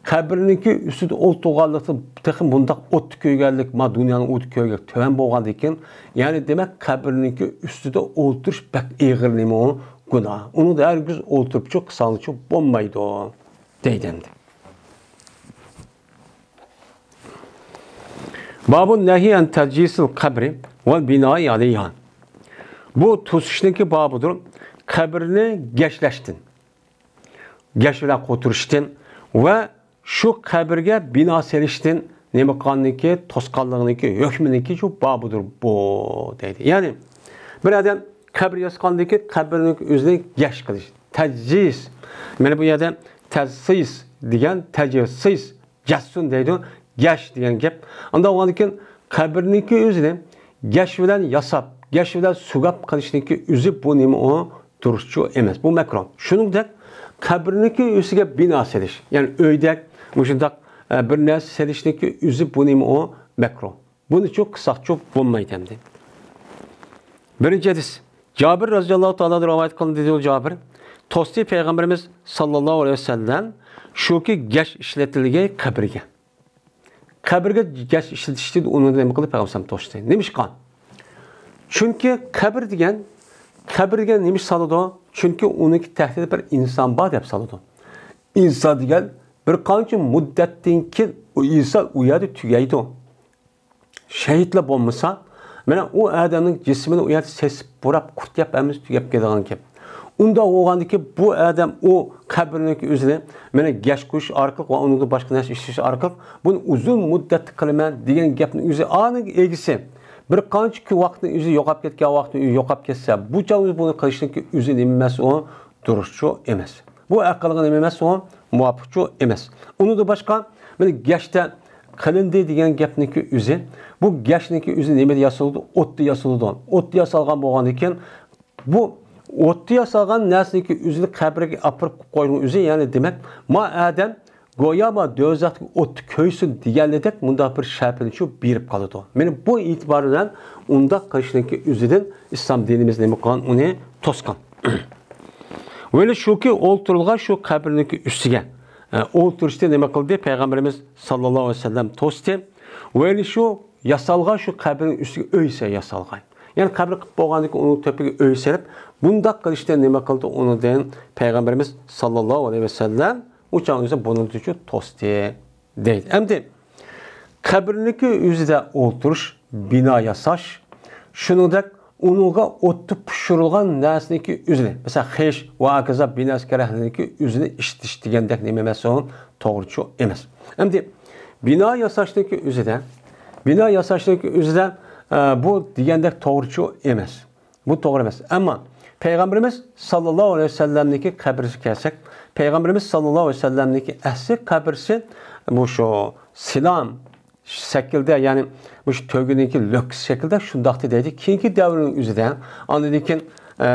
قەبرىنىڭكى ئۈستىدە ئولتۇرغانلىقتا تېخى مۇنداق ئوتتا كۆيگەنلىك، ما دۇنيانىڭ ئوتى كۆيگەن تۆۋەن بولغاندىن كېيىن، يەنى دېمەك، قەبرىنىڭكى ئۈستىدە ئولتۇرۇش بەك ئېغىر نېمە ئۇ؟ گۇناھ. ئۇنىڭدا ھەرگىز ئولتۇرۇپچۇ قىلساڭلىچۇ بولمايدۇ، دەيدۇ ئەمدى. بابۇ نەھي ئەن تەجسىسىل قەبرى ۋەل بىنائى ئەلەيھا. بۇ توسۇشنىڭكى بابىدۇر، قەبرىنى گەشلەشتىن، گەش بىلەن قوتۇرۇشتىن ۋە شۇ قەبرىگە بىنا سېلىشتىن نېمە قىلغاننىڭكى، توسقانلىقنىڭكى، ھۆكمىنىڭكى شۇ بابىدۇر بۇ، دەيدۇ. يەنى بىر ئادەم قەبرە ياسىغاندىن كېيىن قەبرىنىڭ ئۆزىنى گەش قىلىش، تەجسىس. مانا بۇ يەردە تەجسىس دېگەن، تەجسىس، جەسسۇن دەيدۇ، گەش دېگەن گەپ. ئانداق بولغاندىن كېيىن قەبرىنىڭكى ئۆزىنى گەش بىلەن ياساپ، گەش بىلەن سۇگاپ قىلىشنىڭكى ئۆزى بۇ نېمە ئۇ؟ دۇرۇسچۇ ئەمەس. بۇ مەكرۇھ. شۇنىڭدەك قەبرىنىڭكى ئۈستىگە بىنا سېلىش، يەنى ئۆيدەك مۇشۇنداق، ئە، بىر نەرسە سېلىشنىڭكى ئۆزى بۇ نېمە ئۇ؟ مەكرۇھ. بۇنىچۇ قىلساقچۇ بولمايدۇ ئەمدى. بىرىنچى ھەدىس. جابىر رەزىياللاھۇ تائالا ئەنھۇ رىۋايەت قىلىندى، دېدى جابىر. توستى پەيغەمبىرىمىز ساللاللاھۇ ئەلەيھى ۋەسەللەم، شۇكى گەش ئىشلىتىلگەي قەبرىگە. قەبرىگە گەش ئىشلىتىشتىن ئۇنى نېمە قىلدى؟ پەيغەمبەر توستى. نېمىشقا؟ چۈنكى قەبرە دېگەن، قەبرە دېگەن نېمە سالىدۇ؟ چۈنكى ئۇنىڭكى تەھتىدە بىر ئىنسان بار دەپ سالىدۇ. ئىنسان دېگەن بىر قانچە مۇددەتتىن كېيىن ئۇ ئىنسان ئۇ يەردە تۈگەيدۇ. شېھىتلا بولمىسا، مانا ئۇ ئادەمنىڭ جىسمىنى ئۇ يەردە سېسىپ، پۇراپ، قۇرت يەپ ھەممىسى تۈگەپ كېتىدىغان گەپ. ئۇنداق بولغاندىكىن بۇ ئادەم ئۇ قەبرىنىڭكى ئۆزىنى مانا گەش قويۇش ئارقىلىق ۋە ئۇنىڭدىن باشقا نەرسە ئىشلىتىش ئارقىلىق بۇنى ئۇزۇن مۇددەتتە قىلىمەن دېگەن گەپنىڭ ئۆزى ئانىڭ ئىگىسى بىر قانچە كۈن ۋاقىتنىڭ ئۆزى يوقاپ كەتكەن ۋاقىتتا ئۆزى يوقاپ كەتسە، بۇ چاغ بۇنى قىلىشنىڭكى ئۆزى نېمە ئەمەس ئۇ؟ دۇرۇسچۇ ئەمەس. بۇ ئەقىلگە نېمە ئەمەس ئۇ؟ مۇۋاپىقچۇ ئەمەس. ئۇنىڭدىن باشقا، مانا گەشتە قىلىندى دېگەن گەپنىڭكى ئۆزى، بۇ گەشنىڭكى ئۆزى نېمىدە ياسىلىدۇ؟ ئوتتا ياسىلىدۇ. ئوتتا ياسالغان بولغاندىن كېيىن، بۇ ئوتتا ياسالغان نەرسىنىڭكى ئۆزىنى قەبرىگە ئاپىرىپ قويۇشنىڭ ئۆزى، يەنى دېمەك، ما ئادەم گويا ما دوزاختىكى ئوتتا كۆيسۇن دېگەنلىدەك مۇنداق بىر شەرپىنى شۇ بېرىپ قالىدۇ. مانا بۇ ئېتىبار بىلەن ئۇنداق قىلىشنىڭكى ئۆزىدىن ئىسلام دىنىمىز نېمە قىلغان؟ ئۇنى توسقان. ۋەلى شۇكى، ئولتۇرۇلغان شۇ قەبرىنىڭكى ئۈستىگە، ئە، ئولتۇرۇشنى نېمە قىلدى؟ پەيغەمبىرىمىز ساللاللاھۇ ئەلەيھى ۋەسەللەم توستى. ۋەلى شۇ ياسالغان شۇ قەبرىنىڭ ئۈستىگە ئۆي سە-، ياسالغان. يەنى قەبرە قىلىپ بولغاندىن كېيىن ئۇنىڭ تۆپىگە ئۆي سېلىپ، بۇنداق قىلىشتىن نېمە قىلدى؟ ئۇنىڭدىن پەيغەمبىرىمىز ساللاللاھۇ ئەلەيھى ۋەسەللەم ئۇ چاغنىڭ ئۆزىدە بۇنىڭدىن توستى دەيدۇ. ئەمدى قەبرىنىڭكى ئۆزىدە ئولتۇرۇش، بىنا ياساش، شۇنىڭدەك ئۇنىڭغا ئوتتا پىشۇرۇلغان نەرسىنىڭكى ئۆزىنى، مەسىلەن، خىش ۋە ھاكازا بىنا كەرەخنىڭكى ئۆزىنى ئىشلىتىش دېگەندەك نېمە ئەمەس، ئۇ توغرىچۇ ئەمەس. ئەمدى بىنا ياساشنىڭكى ئۆزىدە، بىنا ياساشنىڭكى ئۆزىدە، ئە، بۇ دېگەندەك توغرىچۇ ئەمەس. بۇ توغرا ئەمەس. ئەمما پەيغەمبىرىمىز ساللاللاھۇ ئەلەيھى ۋەسەللەمنىڭكى قەبرىسىگە كەلسەك، پەيغەمبىرىمىز ساللاللاھۇ ئەلەيھى ۋەسەللەمنىڭكى ئەسلى قەبرىسى بۇ شۇ سىلام شەكىلدە، يەنى مۇشۇ تۆگىنىڭكى لۆككىسى شەكىلدە شۇنداقتى دەيدۇ. كېيىنكى دەۋرنىڭ ئۆزىدە ئاندىن كېيىن، ئە،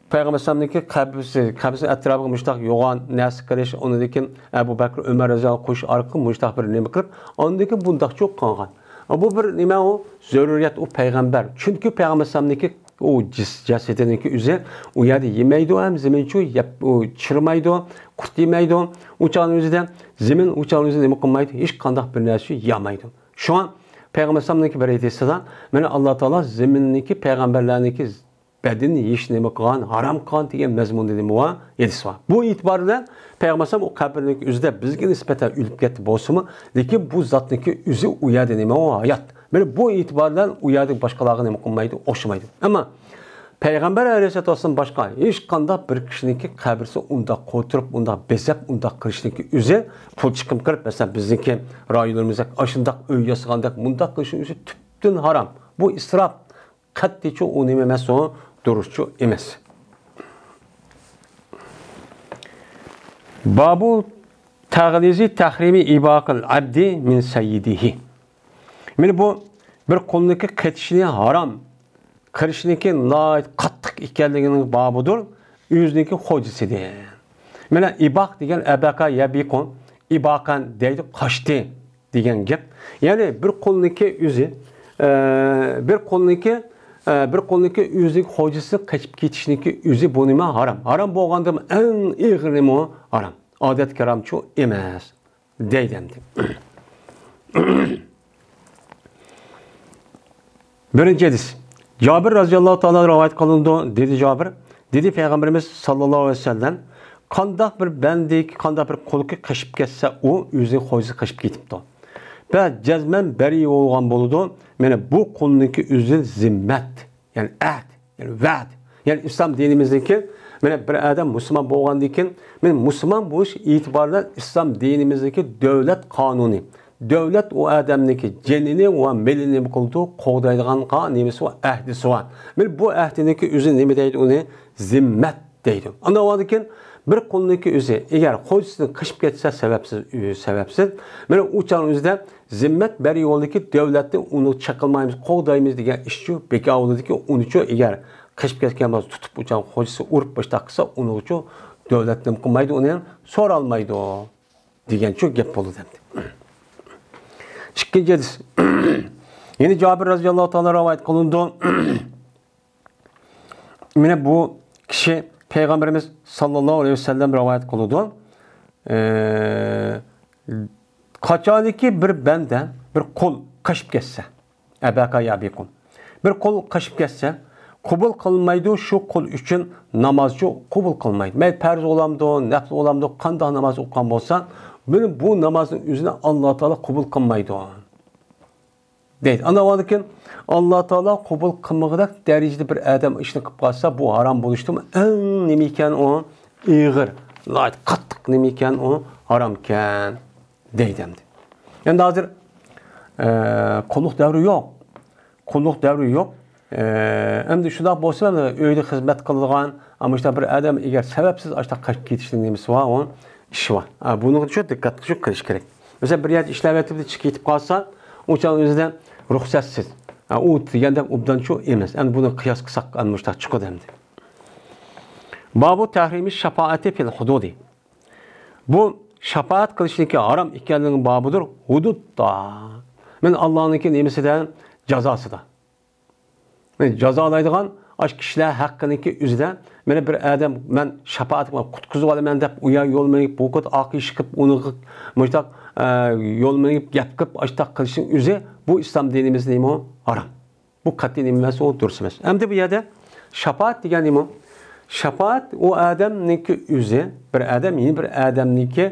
پەيغەمبەر ئەلەيھىسسالامنىڭكى قەبرىسى، قەبرىسىنىڭ ئەتراپىغا مۇشۇنداق يوغان نەرسە قىلىش، ئاندىن كېيىن ئەبۇ بەكرى، ئۆمەر رەزىياللاھۇ قويۇش ئارقىلىق مۇشۇنداق بىر نېمە قىلىپ، ئاندىن كېيىن بۇنداقچۇ قىلغان. بۇ بىر نېمە ئۇ؟ زۆرۈرىيەت، ئۇ پەيغەمبەر. چۈنكى پەيغەمبەر ئەلەيھىسسالامنىڭكى ئۇ جىس-، جەسىتىنىڭكى ئۆزى ئۇ يەردە يېمەيدۇ ھەم زېمىنچۇ يەپ، ئۇ چىرىمايدۇ، قۇرت يېمەيدۇ. ئۇ چاغنىڭ ئۆزىدە زېمىن، ئۇ چاغنىڭ ئۆزىدە نېمە قىلمايدۇ؟ ھېچقانداق بىر نەرسە يېمەيدۇ. شۇڭا پەيغەمبەر ئەلەيھىسسالامنىڭكى بىر ھەدىسىدە، مانا، ئاللا تائالا زېمىننىڭكى پەيغەمبەرلەرنىڭكى بەدىنىنى يېيىشنى نېمە قىلغان؟ ھارام قىلغان دېگەن مەزمۇندا نېمە بار؟ ھەدىس بار. بۇ ئېتىبار بىلەن پەيغەمبەر ئەلەيھىسسالام ئۇ قەبرىنىڭكى ئۆزىدە بىزگە نىسبەتەن ئۆلۈپ كەتتى بولسىمۇ، لېكىن بۇ زاتنىڭكى ئۆزى ئۇ يەردە نېمە ئۇ؟ ھايات. مانا بۇ ئېتىبار بىلەن ئۇ يەردە باشقىلارغا نېمە قىلمايدۇ؟ ئوخشىمايدۇ. ئەمما پەيغەمبەر ئەلەيھىسسالاتۇ ۋەسسالام باشقا ھېچقانداق بىر كىشىنىڭكى قەبرىسى ئۇنداق قوتۇرۇپ، ئۇنداق بېزەپ، ئۇنداق قىلىشنىڭكى ئۆزى پۇل چىقىم قىلىپ، مەسىلەن، بىزنىڭكى رايونلىرىمىزدەك ئاشۇنداق ئۆي ياسىغاندەك مۇنداق قىلىشنىڭ ئۆزى تۈپتىن ھارام. بۇ ئىسراپ. قەتئىيچۇ ئۇ نېمە ئەمەس، ئۇ دۇرۇسچۇ ئەمەس. بابۇ تەغلىزى تەھرىمى ئىباقىل ئەبدى مىن سەييىدىھى. مانا بۇ بىر قۇلنىڭكى قېچىشنى ھارام قىلىشنىڭكى ناھايىتى قاتتىق ئىكەنلىكىنىڭ بابىدۇر، ئۆزىنىڭكى خوجىسىدىن. مانا ئىباق دېگەن ئەبەقە يەبىقۇ، ئىباقەن دەيدۇ، قاچتى دېگەن گەپ. يەنى بىر قۇلنىڭكى ئۆزى، ئە، بىر قۇلنىڭكى، ئە، بىر قۇلنىڭكى ئۆزىنىڭ خوجىسى قېچىپ كېتىشنىڭكى ئۆزى بۇ نېمە؟ ھارام. ھارام بولغاندىمۇ ئەڭ ئېغىر نېمە ئۇ؟ ھارام. ئادەتكە ھارامچۇ ئەمەس. دەيدۇ ئەمدى. بىرىنچى ھەدىس. جابىر رازىياللاھۇ تائالا رىۋايەت قىلىنىدۇ. دېدى جابىر، دېدى پەيغەمبىرىمىز ساللاللاھۇ ئەلەيھى ۋەسەللەم، قانداق بىر بەندىكى، قانداق بىر قۇلكى قېچىپ كەتسە، ئۇ ئۆزىنىڭ خوجىسى قېچىپ كېتىپتۇ. ۋە جەزمەن بەرىئ بولغان بولىدۇ. مانا بۇ قۇلنىڭكى ئۆزى زىممەت. يەنى ئەھد، يەنى ۋەد. يەنى ئىسلام دىنىمىزدىكى، مانا بىر ئادەم مۇسۇلمان بولغاندىن كېيىن، مانا مۇسۇلمان بولۇش ئېتىبارى بىلەن ئىسلام دىنىمىزدىكى دۆلەت قانۇنى، دۆلەت ئۇ ئادەمنىڭكى جېنىنى ۋە مېلىنى نېمە قىلىدۇ؟ قوغدايدىغانغا نېمىسى بار؟ ئەھدىسى بار. مانا بۇ ئەھدىنىڭكى ئۆزى نېمە دەيدۇ ئۇنى؟ زىممەت دەيدۇ. ئاندىن كېيىن بىر قۇلنىڭكى ئۆزى ئەگەر خوجىسىدىن قېچىپ كەتسە سەۋەبسىز، ئۆ، سەۋەبسىز، مانا ئۇ چاغنىڭ ئۆزىدە زىممەت بەرىئ بولدىكى، دۆلەتنى ئۇنى چېقىلمايمىز، قوغدايمىز دېگەن ئىشچۇ بىكار بولىدىكى، ئۇنىچۇ ئەگەر قېچىپ كەتكەن بولسا، تۇتۇپ ئۇ چاغ خوجىسى ئۇرۇپ مۇشۇنداق قىلسا، ئۇنىڭچۇ دۆلەت نېمە قىلمايدۇ، ئۇنى سورالمايدۇ دېگەنچۇ گەپ بولىدۇ ئەمدى. ئىككىنچى ھەدىس. يەنە جابىر رازىياللاھۇ تائالا رىۋايەت قىلىنىدۇ. مانا بۇ كىشى پەيغەمبىرىمىز ساللاللاھۇ ئەلەيھى ۋەسەللەم رىۋايەت قىلىدۇ. ئى، قاچانكى بىر بەندە، بىر قۇل قېچىپ كەتسە، ئەبەقە يەبىقۇ. بىر قۇل قېچىپ كەتسە، قوبۇل قىلمايدۇ، شۇ قۇل ئۈچۈن نامازچۇ قوبۇل قىلمايدۇ. مەيلى پەرز بولامدۇ، نەپلى بولامدۇ، قانداق ناماز ئوقۇغان بولسا، مانا بۇ نامازنىڭ ئۆزىنى ئاللا تائالا قوبۇل قىلمايدۇ. دەيدۇ. ئاندىن كېيىن ئاللا تائالا قوبۇل قىلمىغۇدەك دەرىجىدە بىر ئادەم ئىشنى قىلىپ قالسا، بۇ ھارام بولۇشتىمۇ ئەڭ نېمە ئىكەن ئۇ؟ ئېغىر، ناھايىتى قاتتىق نېمە ئىكەن ئۇ؟ ھارامكەن دەيدۇ ئەمدى. ئەمدى ھازىر، ئە، قۇللۇق دەۋرى يوق. قۇللۇق دەۋرى يوق. ئە، ئەمدى شۇنداق بولسا، ئۆيدە خىزمەت قىلىدىغان، ئەمما شۇنداق بىر ئادەم ئەگەر سەۋەبسىز ئاشۇنداق قېچىپ كېتىشنىڭ نېمىسى بار، ئۇ ئىشى بار. ئە، بۇنىڭغا شۇ دىققەت شۇ قىلىش كېرەك. مەسىلەن، بىر يەردە ئىشلەۋېتىپتۇ، چىقىپ كېتىپ قالسا، ئۇ چاغ ئۆزىدە رۇخسەتسىز. ئە، ئۇ دېگەندەك ئوبدانچۇ ئەمەس. ئەمدى بۇنى قىياس قىلساق، ئەمدى مۇشۇنداق چىقىدۇ ئەمدى. بابۇ تەھرىمى شاپائەتى فىل ھۇدۇدى. بۇ شاپائەت قىلىشنىڭكى ھارام ئىكەنلىكىنىڭ بابىدۇر ھۇدۇدتا. مەن ئاللانىڭكى نېمىسىدە؟ جازاسىدا. مەن جازالايدىغان ئاشۇ كىشىلەر ھەققىنىڭكى ئۆزىدە مانا بىر ئادەم مەن شاپائەت قىلىمەن، قۇتقۇزۇۋالىمەن دەپ، ئۇ يەر يول مېڭىپ، بۇ قۇت ئاقىشىپ، ئۇنى مۇشتاق، ئە، يول مېڭىپ، گەپ قىلىپ، ئاشتاق قىلىشنىڭ ئۆزى، بۇ ئىسلام دىنىمىزدا نېمە ھارام. بۇ قەتئىي نېمە ئەمەس، ئۇ دۇرۇس ئەمەس. ئەمدى بۇ يەردە شاپائەت دېگەن نېمە؟ شاپائەت ئۇ ئادەمنىڭكى ئۆزى، بىر ئادەم يەنە بىر ئادەمنىڭكى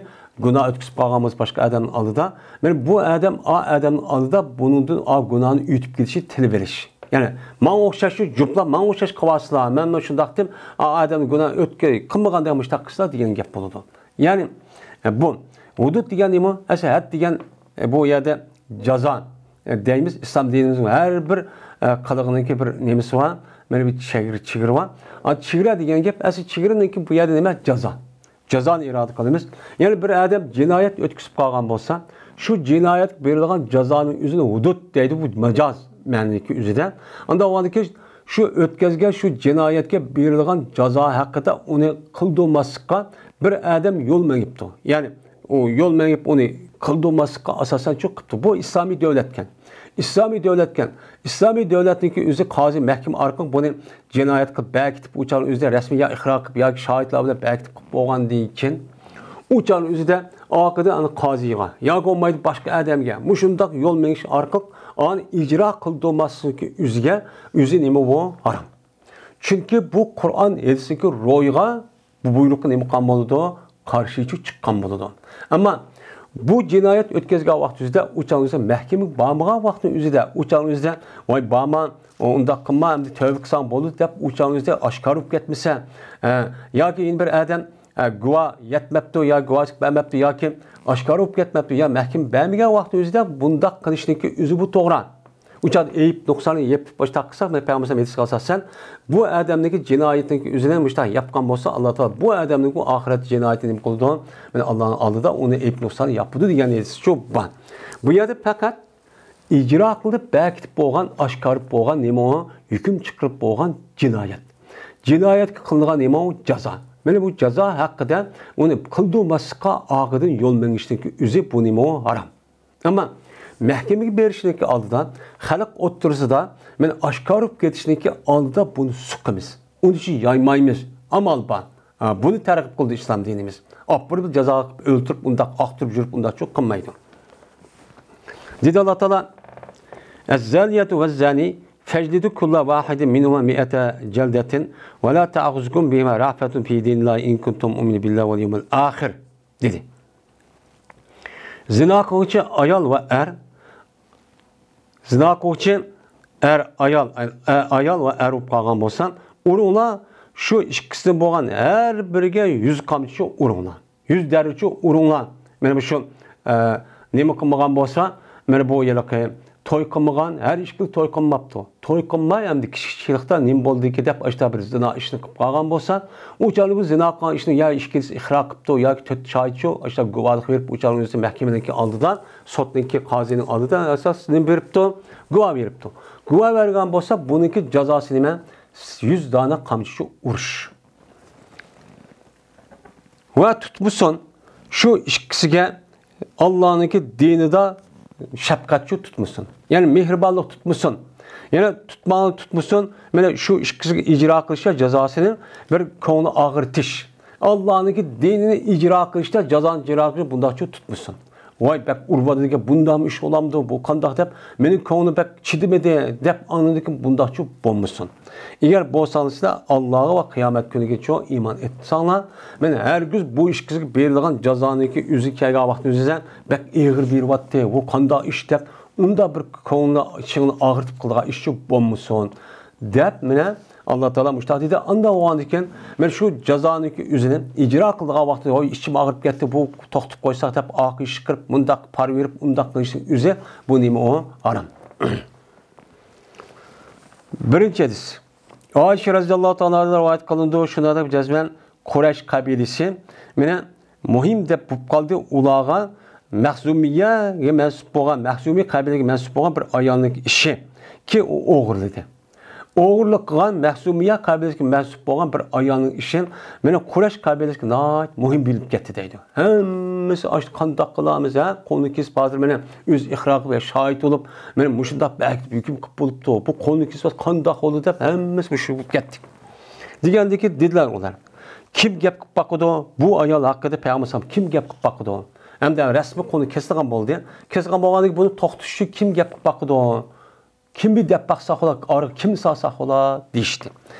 گۇناھ ئۆتكۈزۈپ قالغان بولسا باشقا ئادەمنىڭ ئالدىدا، مانا بۇ ئادەم ئا ئادەمنىڭ ئالدىدا بۇنىڭدىن ئا گۇناھنى ئۆتۈپ كېتىشنى تىلىۋېلىش. يەنى ماڭا ئوخشاش شۇ جۇپلا، ماڭا ئوخشاش قىلىۋاتىسىلەر، مەنمۇ شۇنداق دەپ ئا ئادەمنىڭ گۇناھ ئۆتكەي قىلمىغاندەك مۇشتاق قىلسىلەر دېگەن گەپ بولىدۇ. يەنى، ئە، بۇ ھۇدۇد دېگەن نېمە؟ ئەسلى ھەد دېگەن، ئە، بۇ يەردە جازا، ئە، دەيمىز. ئىسلام دىنىمىزنىڭ ھەر بىر، ئە، قىلىقىنىڭكى بىر نېمىسى بار، مانا بىر چېگرا، چېگرا بار. ئا، چېگرا دېگەن گەپ، ئەسلى چېگرانىڭكى بۇ يەردە نېمە؟ جازا. جازانى ئىرادە قىلىمىز. يەنى بىر ئادەم جىنايەت ئۆتكۈزۈپ قالغان بولسا، شۇ جىنايەتكە بېرىلغان جازانىڭ ئۆزىنى ھۇدۇد دەيدۇ، بۇ ماجاز مەنىدىكى ئۆزىدە. ئاندىن ئۇنىڭدىن كېيىن شۇ ئۆتكەزگەن شۇ جىنايەتكە بېرىلغان جازا ھەققىدە ئۇنى قىلدۇرماسلىققا بىر ئادەم يول مېڭىپتۇ. يەنى ئۇ يول مېڭىپ ئۇنى قىلدۇرماسلىققا ئاساسەن شۇ قىپتۇ. بۇ ئىسلامىي دۆلەتكەن. ئىسلامىي دۆلەتكەن. ئىسلامىي دۆلەتنىڭكى ئۆزى قازى مەھكىمە ئارقىلىق بۇنى جىنايەت قىلىپ بەركىتىپ، ئۇ چاغنىڭ ئۆزىدە رەسمىي يا ئىقرار قىلىپ ياكى شاھىتلار بىلەن بەركىتىپ قىلىپ بولغاندىن كېيىن، ئۇ چاغنىڭ ئۆزىدە ئارقىدىن ئانا قازىغا ياكى بولمايدۇ باشقا ئادەمگە مۇشۇنداق يول مېڭىش ئارقىلىق ئانى ئىجرا قىلدۇرماسلىقى ئۆزىگە ئۆزى نېمە بۇ؟ ھارام. چۈنكى بۇ قۇرئان ھەدىستىكى روھىغا بۇ بۇيرۇققا نېمە قىلغان بولىدۇ؟ قارشى چىققان بولىدۇ. ئەمما بۇ جىنايەت ئۆتكەزگەن ۋاقىت ئۆزىدە، ئۇ چاغنىڭ ئۆزىدە مەھكىمىگە بارمىغان ۋاقىتنىڭ ئۆزىدە، ئۇ چاغنىڭ ئۆزىدە، ۋاي بارما، ئۇنداق قىلما، ئەمدى تەۋبە قىلساڭ بولىدۇ دەپ ئۇ چاغنىڭ ئۆزىدە ئاشكارا بولۇپ كەتمىسە، ئە، ياكى يەنە بىر ئادەم، ئە، گۇۋاھ يەتمەپتۇ يا گۇۋاھچىلىق بەرمەپتۇ ياكى ئاشكارا بولۇپ كەتمەپتۇ يا مەھكىمە بەرمىگەن ۋاقىتنىڭ ئۆزىدە بۇنداق قىلىشنىڭكى ئۆزى بۇ توغرا. ئۇ چاغدا ئەيىب نۇقساننى يېپىپ باشتاق قىلساق، مەن پەيغەمبەر ئېيتىشىغا ئاساسەن، بۇ ئادەمنىڭكى جىنايىتىنىڭكى ئۆزىنى مۇشۇنداق ياپقان بولسا، ئاللا تائالا بۇ ئادەمنىڭكى ئاخىرەت جىنايىتىنى نېمە قىلىدۇ؟ مانا ئاللانىڭ ئالدىدا ئۇنى ئەيىب نۇقساننى ياپىدۇ دېگەن ھەدىس شۇ بار. بۇ يەردە پەقەت ئىجرا قىلىپ بەركىتىپ بولغان، ئاشكارا بولغان نېمە ئۇ؟ ھۆكۈم چىقىرىپ بولغان جىنايەت. جىنايەتكە قىلىنغان نېمە ئۇ؟ جازا. مانا بۇ جازا ھەققىدە ئۇنى قىلدۇرماسلىققا ئارقىدىن يول مېڭىشنىڭكى ئۆزى بۇ نېمە ئۇ؟ ھارام. ئەمما مەھكىمىگە بېرىشنىڭكى ئالدىدا، خەلق ئوتتۇرىسىدا مانا ئاشكارا بولۇپ كېتىشنىڭكى ئالدىدا بۇنى سۇقىمىز. ئۇنى شۇ يايمايمىز. ئامال بار. ھا، بۇنى تەرغىب قىلدى ئىسلام دىنىمىز. ئاپىرىپ جازا قىلىپ ئۆلتۈرۈپ ئۇنداق ئاقتۇرۇپ يۈرۈپ ئۇنداق چوق قىلمايدۇ. دېدى ئاللا تائالا، الزانية والزاني فاجلدوا كل واحد منهما مائة جلدة ولا تأخذكم بهما رأفة في دين الله إن كنتم مؤمنين بالله واليوم الآخر. دېدى. زىنا قىلغۇچى ئايال ۋە ئەر، زىنا قىلغۇچى ئەر، ئايال، ئە، ئايال ۋە ئەر بولۇپ قالغان بولسا، ئۇرۇڭلار، شۇ ئىككىسىدىن بولغان ھەر بىرىگە يۈز قامچىچە ئۇرۇڭلار. يۈز دەررىچە ئۇرۇڭلار. مانا بۇ شۇ، ئە، نېمە قىلمىغان بولسا، مانا بۇ ھېلىقى توي قىلمىغان، ھەر ئىككىلى توي قىلماپتۇ. توي قىلماي، ئەمدى كىچىك كىچىكلىقتا نېمە بولدىكى دەپ، ئاشتا بىر زىنا ئىشنى قىلىپ قالغان بولسا، ئۇ چاغدا بۇ زىنا قىلغان ئىشنى يا ئىككىلىسى ئىقرار قىپتۇ ياكى تۆت شاھىتچۇ، ئاشتا گۇۋاھلىق بېرىپ، ئۇ چاغنىڭ ئۆزى مەھكىمىنىڭكى ئالدىدا، سوتنىڭكى، قازىنىڭ ئالدىدا ئاساس نېمە بېرىپتۇ؟ گۇۋاھ بېرىپتۇ. گۇۋاھ بەرگەن بولسا، بۇنىڭكى جازاسى نېمە؟ يۈز دانە قامچىچە ئۇرۇش. ۋە تۇتمىسۇن، شۇ ئىككىسىگە ئاللانىڭكى دىنىدا شەپقەتچۇ تۇتمىسۇن. يەنى مېھرىبانلىق تۇتمىسۇن. يەنى تۇتماڭ تۇتمىسۇن، مانا شۇ ئىككىسىگە ئىجرا قىلىشتا جازاسىنى بىر كۆڭلى ئاغرىتىش. ئاللانىڭكى دىنىنى ئىجرا قىلىشتا جازانى ئىجرا قىلىش بۇنداقچۇ تۇتمىسۇن. ۋاي، بەك ئۇرۇۋاتىدىكەن، بۇنداقمۇ ئىش بولامدۇ، بۇ قانداق دەپ، مېنىڭ كۆڭلۈم بەك چىدىمىدى دەپ ئاندىن كېيىن بۇنداقچۇ بولمىسۇن. ئەگەر بولساڭلار سىلەر ئاللاغا ۋە قىيامەت كۈنىگىچۇ ئىمان ئېيتساڭلار، مەن ھەرگىز بۇ ئىككىسىگە بېرىلىدىغان جازانىڭكى ئۆزى كەلگەن ۋاقىتنىڭ ئۆزىدە بەك ئېغىر بېرىۋاتتى، بۇ قانداق ئىش دەپ، ئۇنداق بىر كۆڭلى ئىچىڭنى ئاغرىتىپ قىلىدىغان ئىشچۇ بولمىسۇن دەپ، مانا ئاللا تائالا مۇشۇنداق دېدى. ئاندىن بولغاندىن كېيىن، مانا شۇ جازانىڭكى ئۆزىنى ئىجرا قىلىدىغان ۋاقتىدا، ۋاي، ئىچىم ئاغرىپ كەتتى، بۇ توختىتىپ قويساق دەپ، ئاقىشىش قىلىپ، مۇنداق پارا بېرىپ، ئۇنداق قىلىشنىڭ ئۆزى، بۇ نېمە ئۇ؟ ھارام. بىرىنچى ھەدىس. ئائىشە رەزىياللاھۇ تائالا ئانھادىن رىۋايەت قىلىنىدۇ، شۇنداق دەپ جەزمەن قۇرەيش قەبىلىسى مانا مۇھىم دەپ بولۇپ قالدى، ئۇلارغا مەخزۇمىيەگە مەنسۇپ بولغان، مەخزۇمىي قەبىلىگە مەنسۇپ بولغان بىر ئايالنىڭ ئىشى كى ئۇ ئوغرىلىدى. ئوغرىلىق قىلغان مەخزۇمىيە قەبىلىسىگە مەنسۇپ بولغان بىر ئايالنىڭ ئىشى مانا قۇرەيش قەبىلىسىگە ناھايىتى مۇھىم بىلىپ كەتتى دەيدۇ. ھەممىسى ئاشۇ قانداق قىلامىز، ھە؟ قولنى كېسىپ ھازىر مانا ئۆزى ئىقرار قىلىپ شاھىت بولۇپ، مانا مۇشۇنداق بەركىتىپ ھۆكۈم قىلىپ بولۇپتۇ. بۇ قولنى كېسىپ قانداق بولدى دەپ ھەممىسى مۇشۇ بولۇپ كەتتى. دېگەندىكىن دېدىلەر ئۇلار، كىم گەپ قىلىپ باقىدۇ؟ بۇ ئايال ھەققىدە پەيغەمبەر ئەلەيھىسسالام كىم گەپ قىلىپ باقىدۇ؟ ئەمدى رەسمىي قولى كېسىلغان بولدى. كېسىلغان بولغاندىن كېيىن بۇنى توختىتىش ئۈچۈن كىم گەپ قىلىپ باقىدۇ؟ كىم بىر دەپ باقسا خولا، ئارىغا كىم سالسا خولا دېيىشتى.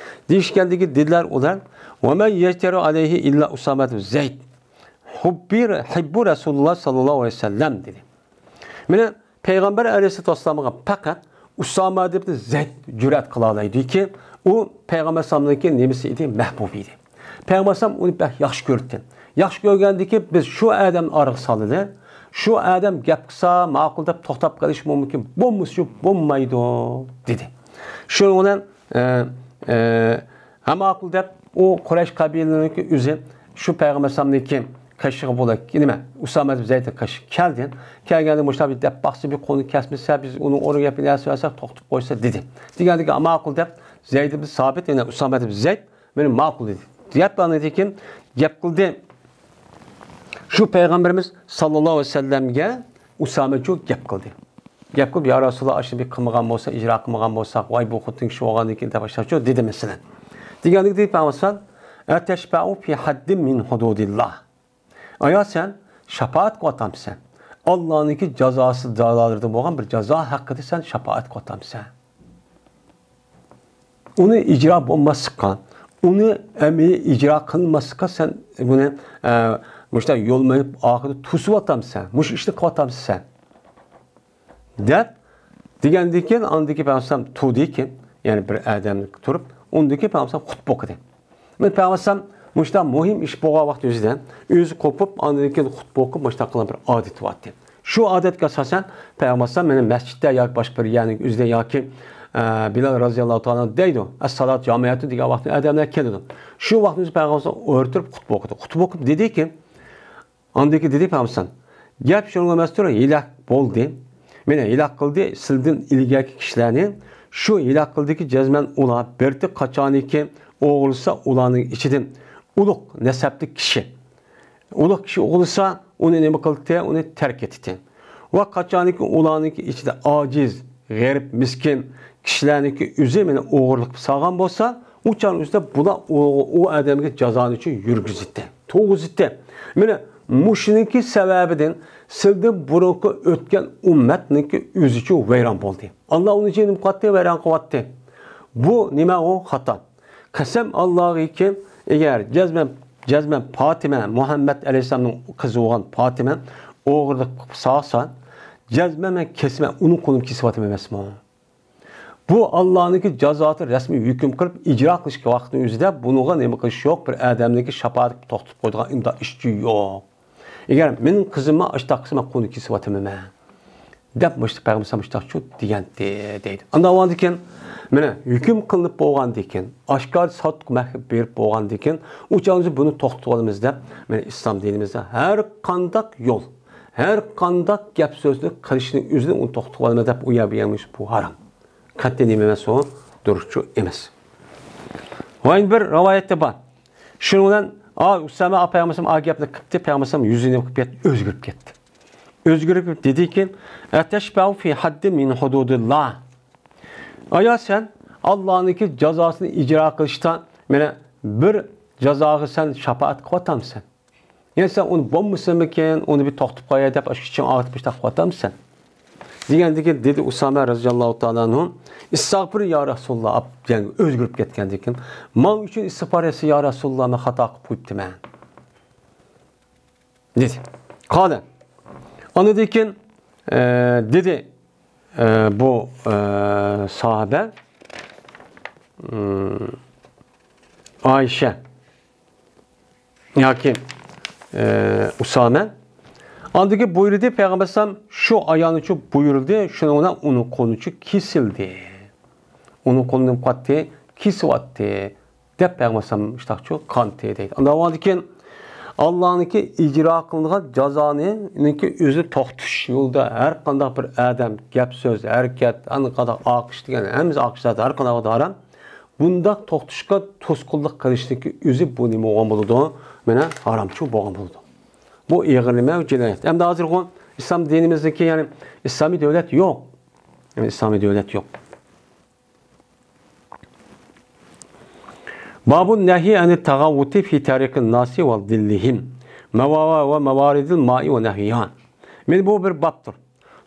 دېيىشكەندىكىن دېدىلەر ئۇلار، ۋە مەن يەجتەرىئۇ ئەلەيھى ئىللا ئۇسامەتۇ زەيد. ھۇببى، ھىببۇ رەسۇلۇللا ساللاللاھۇ ئەلەيھى ۋەسەللەم دېدى. مانا پەيغەمبەر ئەلەيھىسسالاتۇ ۋەسسالامغا پەقەت ئۇسامە ئىبنى زەيد جۈرئەت قىلالايدۇكى، ئۇ پەيغەمبەر ئەلەيھىسسالامنىڭكى نېمىسى ئىدى؟ مەھبۇبى ئىدى. پەيغەمبەر ئەلەيھىسسالام ئۇنى بەك ياخشى كۆرىدىكەن. ياخشى كۆرگەندىكىن بىز شۇ ئادەمنى ئارىغا سالىلى، شۇ ئادەم گەپ قىلسا ماقۇل دەپ توختاپ قېلىشى مۇمكىن، بولمىسا شۇ بولمايدۇ دېدى. شۇنىڭ بىلەن، ئە، ئە، ھە ماقۇل دەپ ئۇ قۇرەيش قەبىلىنىڭكى ئۆزى شۇ پەيغەمبەر ئەلەيھىسسالامنىڭكى قېشىغا بولا، نېمە، ئۇسامە ئىبنى زەيدنىڭ قېشىغا كەلدى. كەلگەندە مۇشۇنداق بىر دەپ باقسا، بىر قولىنى كەسمىسە، بىز ئۇنىڭ ئورنىغا يەپ بىر نەرسە بەرسەك توختىتىپ قويسا دېدى. دېگەندىكىن ماقۇل دەپ زەيد ئىبنى سابىت، يەنى ئۇسامە ئىبنى زەيد مېنى ماقۇل دېدى. دەپ ئاندىن كېيىن گەپ قىلدى. شۇ پەيغەمبىرىمىز ساللاللاھۇ ئەلەيھى ۋەسەللەمگە ئۇسامەچۇ گەپ قىلدى. گەپ قىلىپ، يا رەسۇلاللا، ئاشۇنى بىر قىلمىغان بولسا، ئىجرا قىلمىغان بولساق، ۋاي بۇ خوتۇن كىشى بولغاندىن كېيىن دەپ ئاشۇنچۇ دېدى مەسىلەن. دېگەندىكىن دېدى پەيغەمبەر ئەلەيھىسسالام، ئەتەشفەئۇ فى ھەددىن مىن ھۇدۇدىللا. ئايا سەن شاپائەت قىلىۋاتامسەن؟ ئاللانىڭكى جازاسى، جازالىرىدىن بولغان بىر جازا ھەققىدە سەن شاپائەت قىلىۋاتامسەن؟ ئۇنى ئىجرا بولماسلىققا، ئۇنى ئەمەلىي ئىجرا قىلماسلىققا سەن بۇنى، ئە، مۇشۇنداق يول مېڭىپ ئاخىرىدا توسۇۋاتامسەن؟ مۇشۇ ئىشنى قىلىۋاتامسەن سەن؟ دەپ دېگەندىن كېيىن، ئاندىن كېيىن پەيغەمبەر تۇردىكىن، يەنى بىر ئادەم تۇرۇپ، ئۇندىن كېيىن پەيغەمبەر خۇتبە ئوقۇدى. مەن پەيغەمبەر مۇشۇنداق مۇھىم ئىش بولغان ۋاقىت يۈزىدىن ئۆزى قوپۇپ، ئاندىن كېيىن خۇتبە ئوقۇپ، مۇشۇنداق قىلغان بىر ئادىتى بار ئىدى. شۇ ئادەتكە ئاساسەن پەيغەمبەر مېنى مەسچىتتە ياكى باشقا بىر يەرنىڭ ئۆزىدە ياكى، ئە، بىلال رەزىياللاھۇ تائالا دەيدۇ، ئەسسالات جامىئەتۇ دېگەن ۋاقىتتا ئادەملەر كېلىدۇ. شۇ ۋاقىتتا پەيغەمبەر ئۆرە تۇرۇپ خۇتبە ئوقۇدى. خۇتبە ئوقۇپ دېدىكى، ئاندىن كېيىن دېدى پەيغەمبەر، گەپ شۇنىڭغا ئەمەستۇر، ھېلاك بولدى. مېنى ھېلاك قىلدى، سىلىدىن ئىلگەركى كىشىلەرنى. شۇ ھېلاك قىلدىكى جەزمەن ئۇلار بىرتى قاچانىكى ئوغرىلىسا ئۇلارنىڭ ئىچىدىن ئۇلۇغ نەسەبلىك كىشى. ئۇلۇغ كىشى ئوغرىلىسا ئۇنى نېمە قىلدى؟ ئۇنى تەرك ئېتتى. ۋە قاچانىكى ئۇلارنىڭكى ئىچىدە ئاجىز، غېرىب، مىسكىن كىشىلەرنىڭكى ئۆزى مېنى ئوغرىلىق قىلىپ سالغان بولسا، ئۇ چاغنىڭ ئۆزىدە بۇلار ئۇ، ئۇ ئادەمگە جازانى ئۈچۈن يۈرگۈزۈتتى، تۇغۇزۇتتى. مانا مۇشۇنىڭكى سەۋەبىدىن سىلدىن بۇرۇنقى ئۆتكەن ئۈممەتنىڭكى ئۆزىچۇ ۋەيران بولدى. ئاللا ئۇنى جېنىم قىلىۋەتتى، ۋەيران قىلىۋەتتى. بۇ نېمە ئۇ؟ خاتا. قەسەم ئاللاغىكى، ئەگەر جەزمەن، جەزمەن پاتىمە، مۇھەممەد ئەلەيھىسسالامنىڭ قىزى بولغان پاتىمە ئوغرىلىق قىلىپ سالسا، جەزمەن مەن كېسىمەن، ئۇنىڭ قولىنى كېسىۋاتىمەن ئەمەسمۇ؟ بۇ ئاللانىڭكى جازاسى رەسمىي ھۆكۈم قىلىپ ئىجرا قىلىش ۋاقتىنىڭ ئۆزىدە بۇنىڭغا نېمە قىلىش يوق، بىر ئادەمنىڭكى شاپائەت قىلىپ توختىتىپ قويىدىغان ئىمدا ئىشچى يوق. ئەگەر مېنىڭ قىزىممۇ ئاشتاق قىلسا، مەن قولىنى كېسىۋاتىمەن دەپ مۇشۇ پەيغەمبەر مۇشتاقچۇ دېگەنتى دەيدۇ. ئاندىن بولغاندىكىن، مانا ھۆكۈم قىلىنىپ بولغاندىكىن، ئاشكارا سوتقا مەھكىم بېرىپ بولغاندىكىن، ئۇ چاغدا بۇنى توختىتىۋالىمىز دەپ، مانا ئىسلام دىنىمىزدە ھەر قانداق يول، ھەر قانداق گەپ سۆزنى قىلىشنىڭ ئۆزىنى ئۇنى توختىتىۋالىمىز دەپ ئۇ يەر بۇ يەرمىش بۇ ھارام. قەتئىي نېمە ئەمەس ئۇ؟ دۇرۇسچۇ ئەمەس. ۋايىن بىر رىۋايەتتە بار. شۇنىڭ بىلەن، ئا، ئۇسامە، ئا، پەيغەمبەر ئا گەپنى قىپتى، پەيغەمبەر يۈزىنى قىپ كەتتى، ئۆزگىرىپ كەتتى. ئۆزگىرىپ دېدىكى، ئەتەشبەئۇ فى ھەددى مىن ھۇدۇدىللا. ئايا سەن ئاللانىڭكى جازاسىنى ئىجرا قىلىشتا مانا بىر جازاغا سەن شاپائەت قىلىۋاتامسەن؟ يەنى سەن ئۇنى بولمىسىمىكىن، ئۇنى بىر توختىتىپ قوياي دەپ ئاشۇ ئىچىڭ ئاغرىتىپ مۇشۇنداق قىلىۋاتامسەن؟ دېگەندىكىن دېدى ئۇسامە رەزىياللاھۇ تائالا ئەنھۇ، ئىستەغپىر يا رەسۇلاللا، دېگەن ئۆزگىرىپ كەتكەندىكىن، ماڭا ئۈچۈن ئىستىغپار ئەتسە يا رەسۇلاللا، مەن خاتا قىلىپ قويۇپتىمەن. دېدى. قالە. ئاندىن كېيىن، ئە، دېدى، ئە، بۇ، ئە، ساھابە، ئىم، ئائىشە ياكى، ئە، ئۇسامە. ئاندىن كېيىن بۇيرۇدى، پەيغەمبەر ئەلەيھىسسالام شۇ ئايالنىچۇ بۇيرۇلدى، شۇنىڭ بىلەن ئۇنىڭ قولىچۇ كېسىلدى. ئۇنىڭ قولىنى قاتتى كېسىۋەتتى. دەپ پەيغەمبەر ئەلەيھىسسالام مۇشتاقچۇ قانتى دەيدۇ. ئاندىن بولغاندىكىن، ئاللانىڭكى ئىجرا قىلىنغان جازانىڭكى ئۆزىنى توختىتىش يولىدا ھەر قانداق بىر ئادەم، گەپ سۆز، ھەرىكەت، ھەر قانداق ئاقىش دېگەن ھەممىسى ئاقىش زادى ھەر قانداق ھارام. بۇنداق توختىتىشقا توسقۇنلۇق قىلىشنىڭكى ئۆزى بۇ نېمە بولغان بولىدۇ؟ مانا ھارامچۇ بولغان بولىدۇ. بۇ ئېغىر نېمە؟ جىنايەت. ئەمدى ھازىرغۇ ئىسلام دىنىمىزدىكى، يەنى ئىسلامىي دۆلەت يوق. يەنى ئىسلامىي دۆلەت يوق. باب النهي عن التغوط في طريق الناس وظلهم، مواوى وموارد الماء ونحوها. مانا بۇ بىر بابتۇر.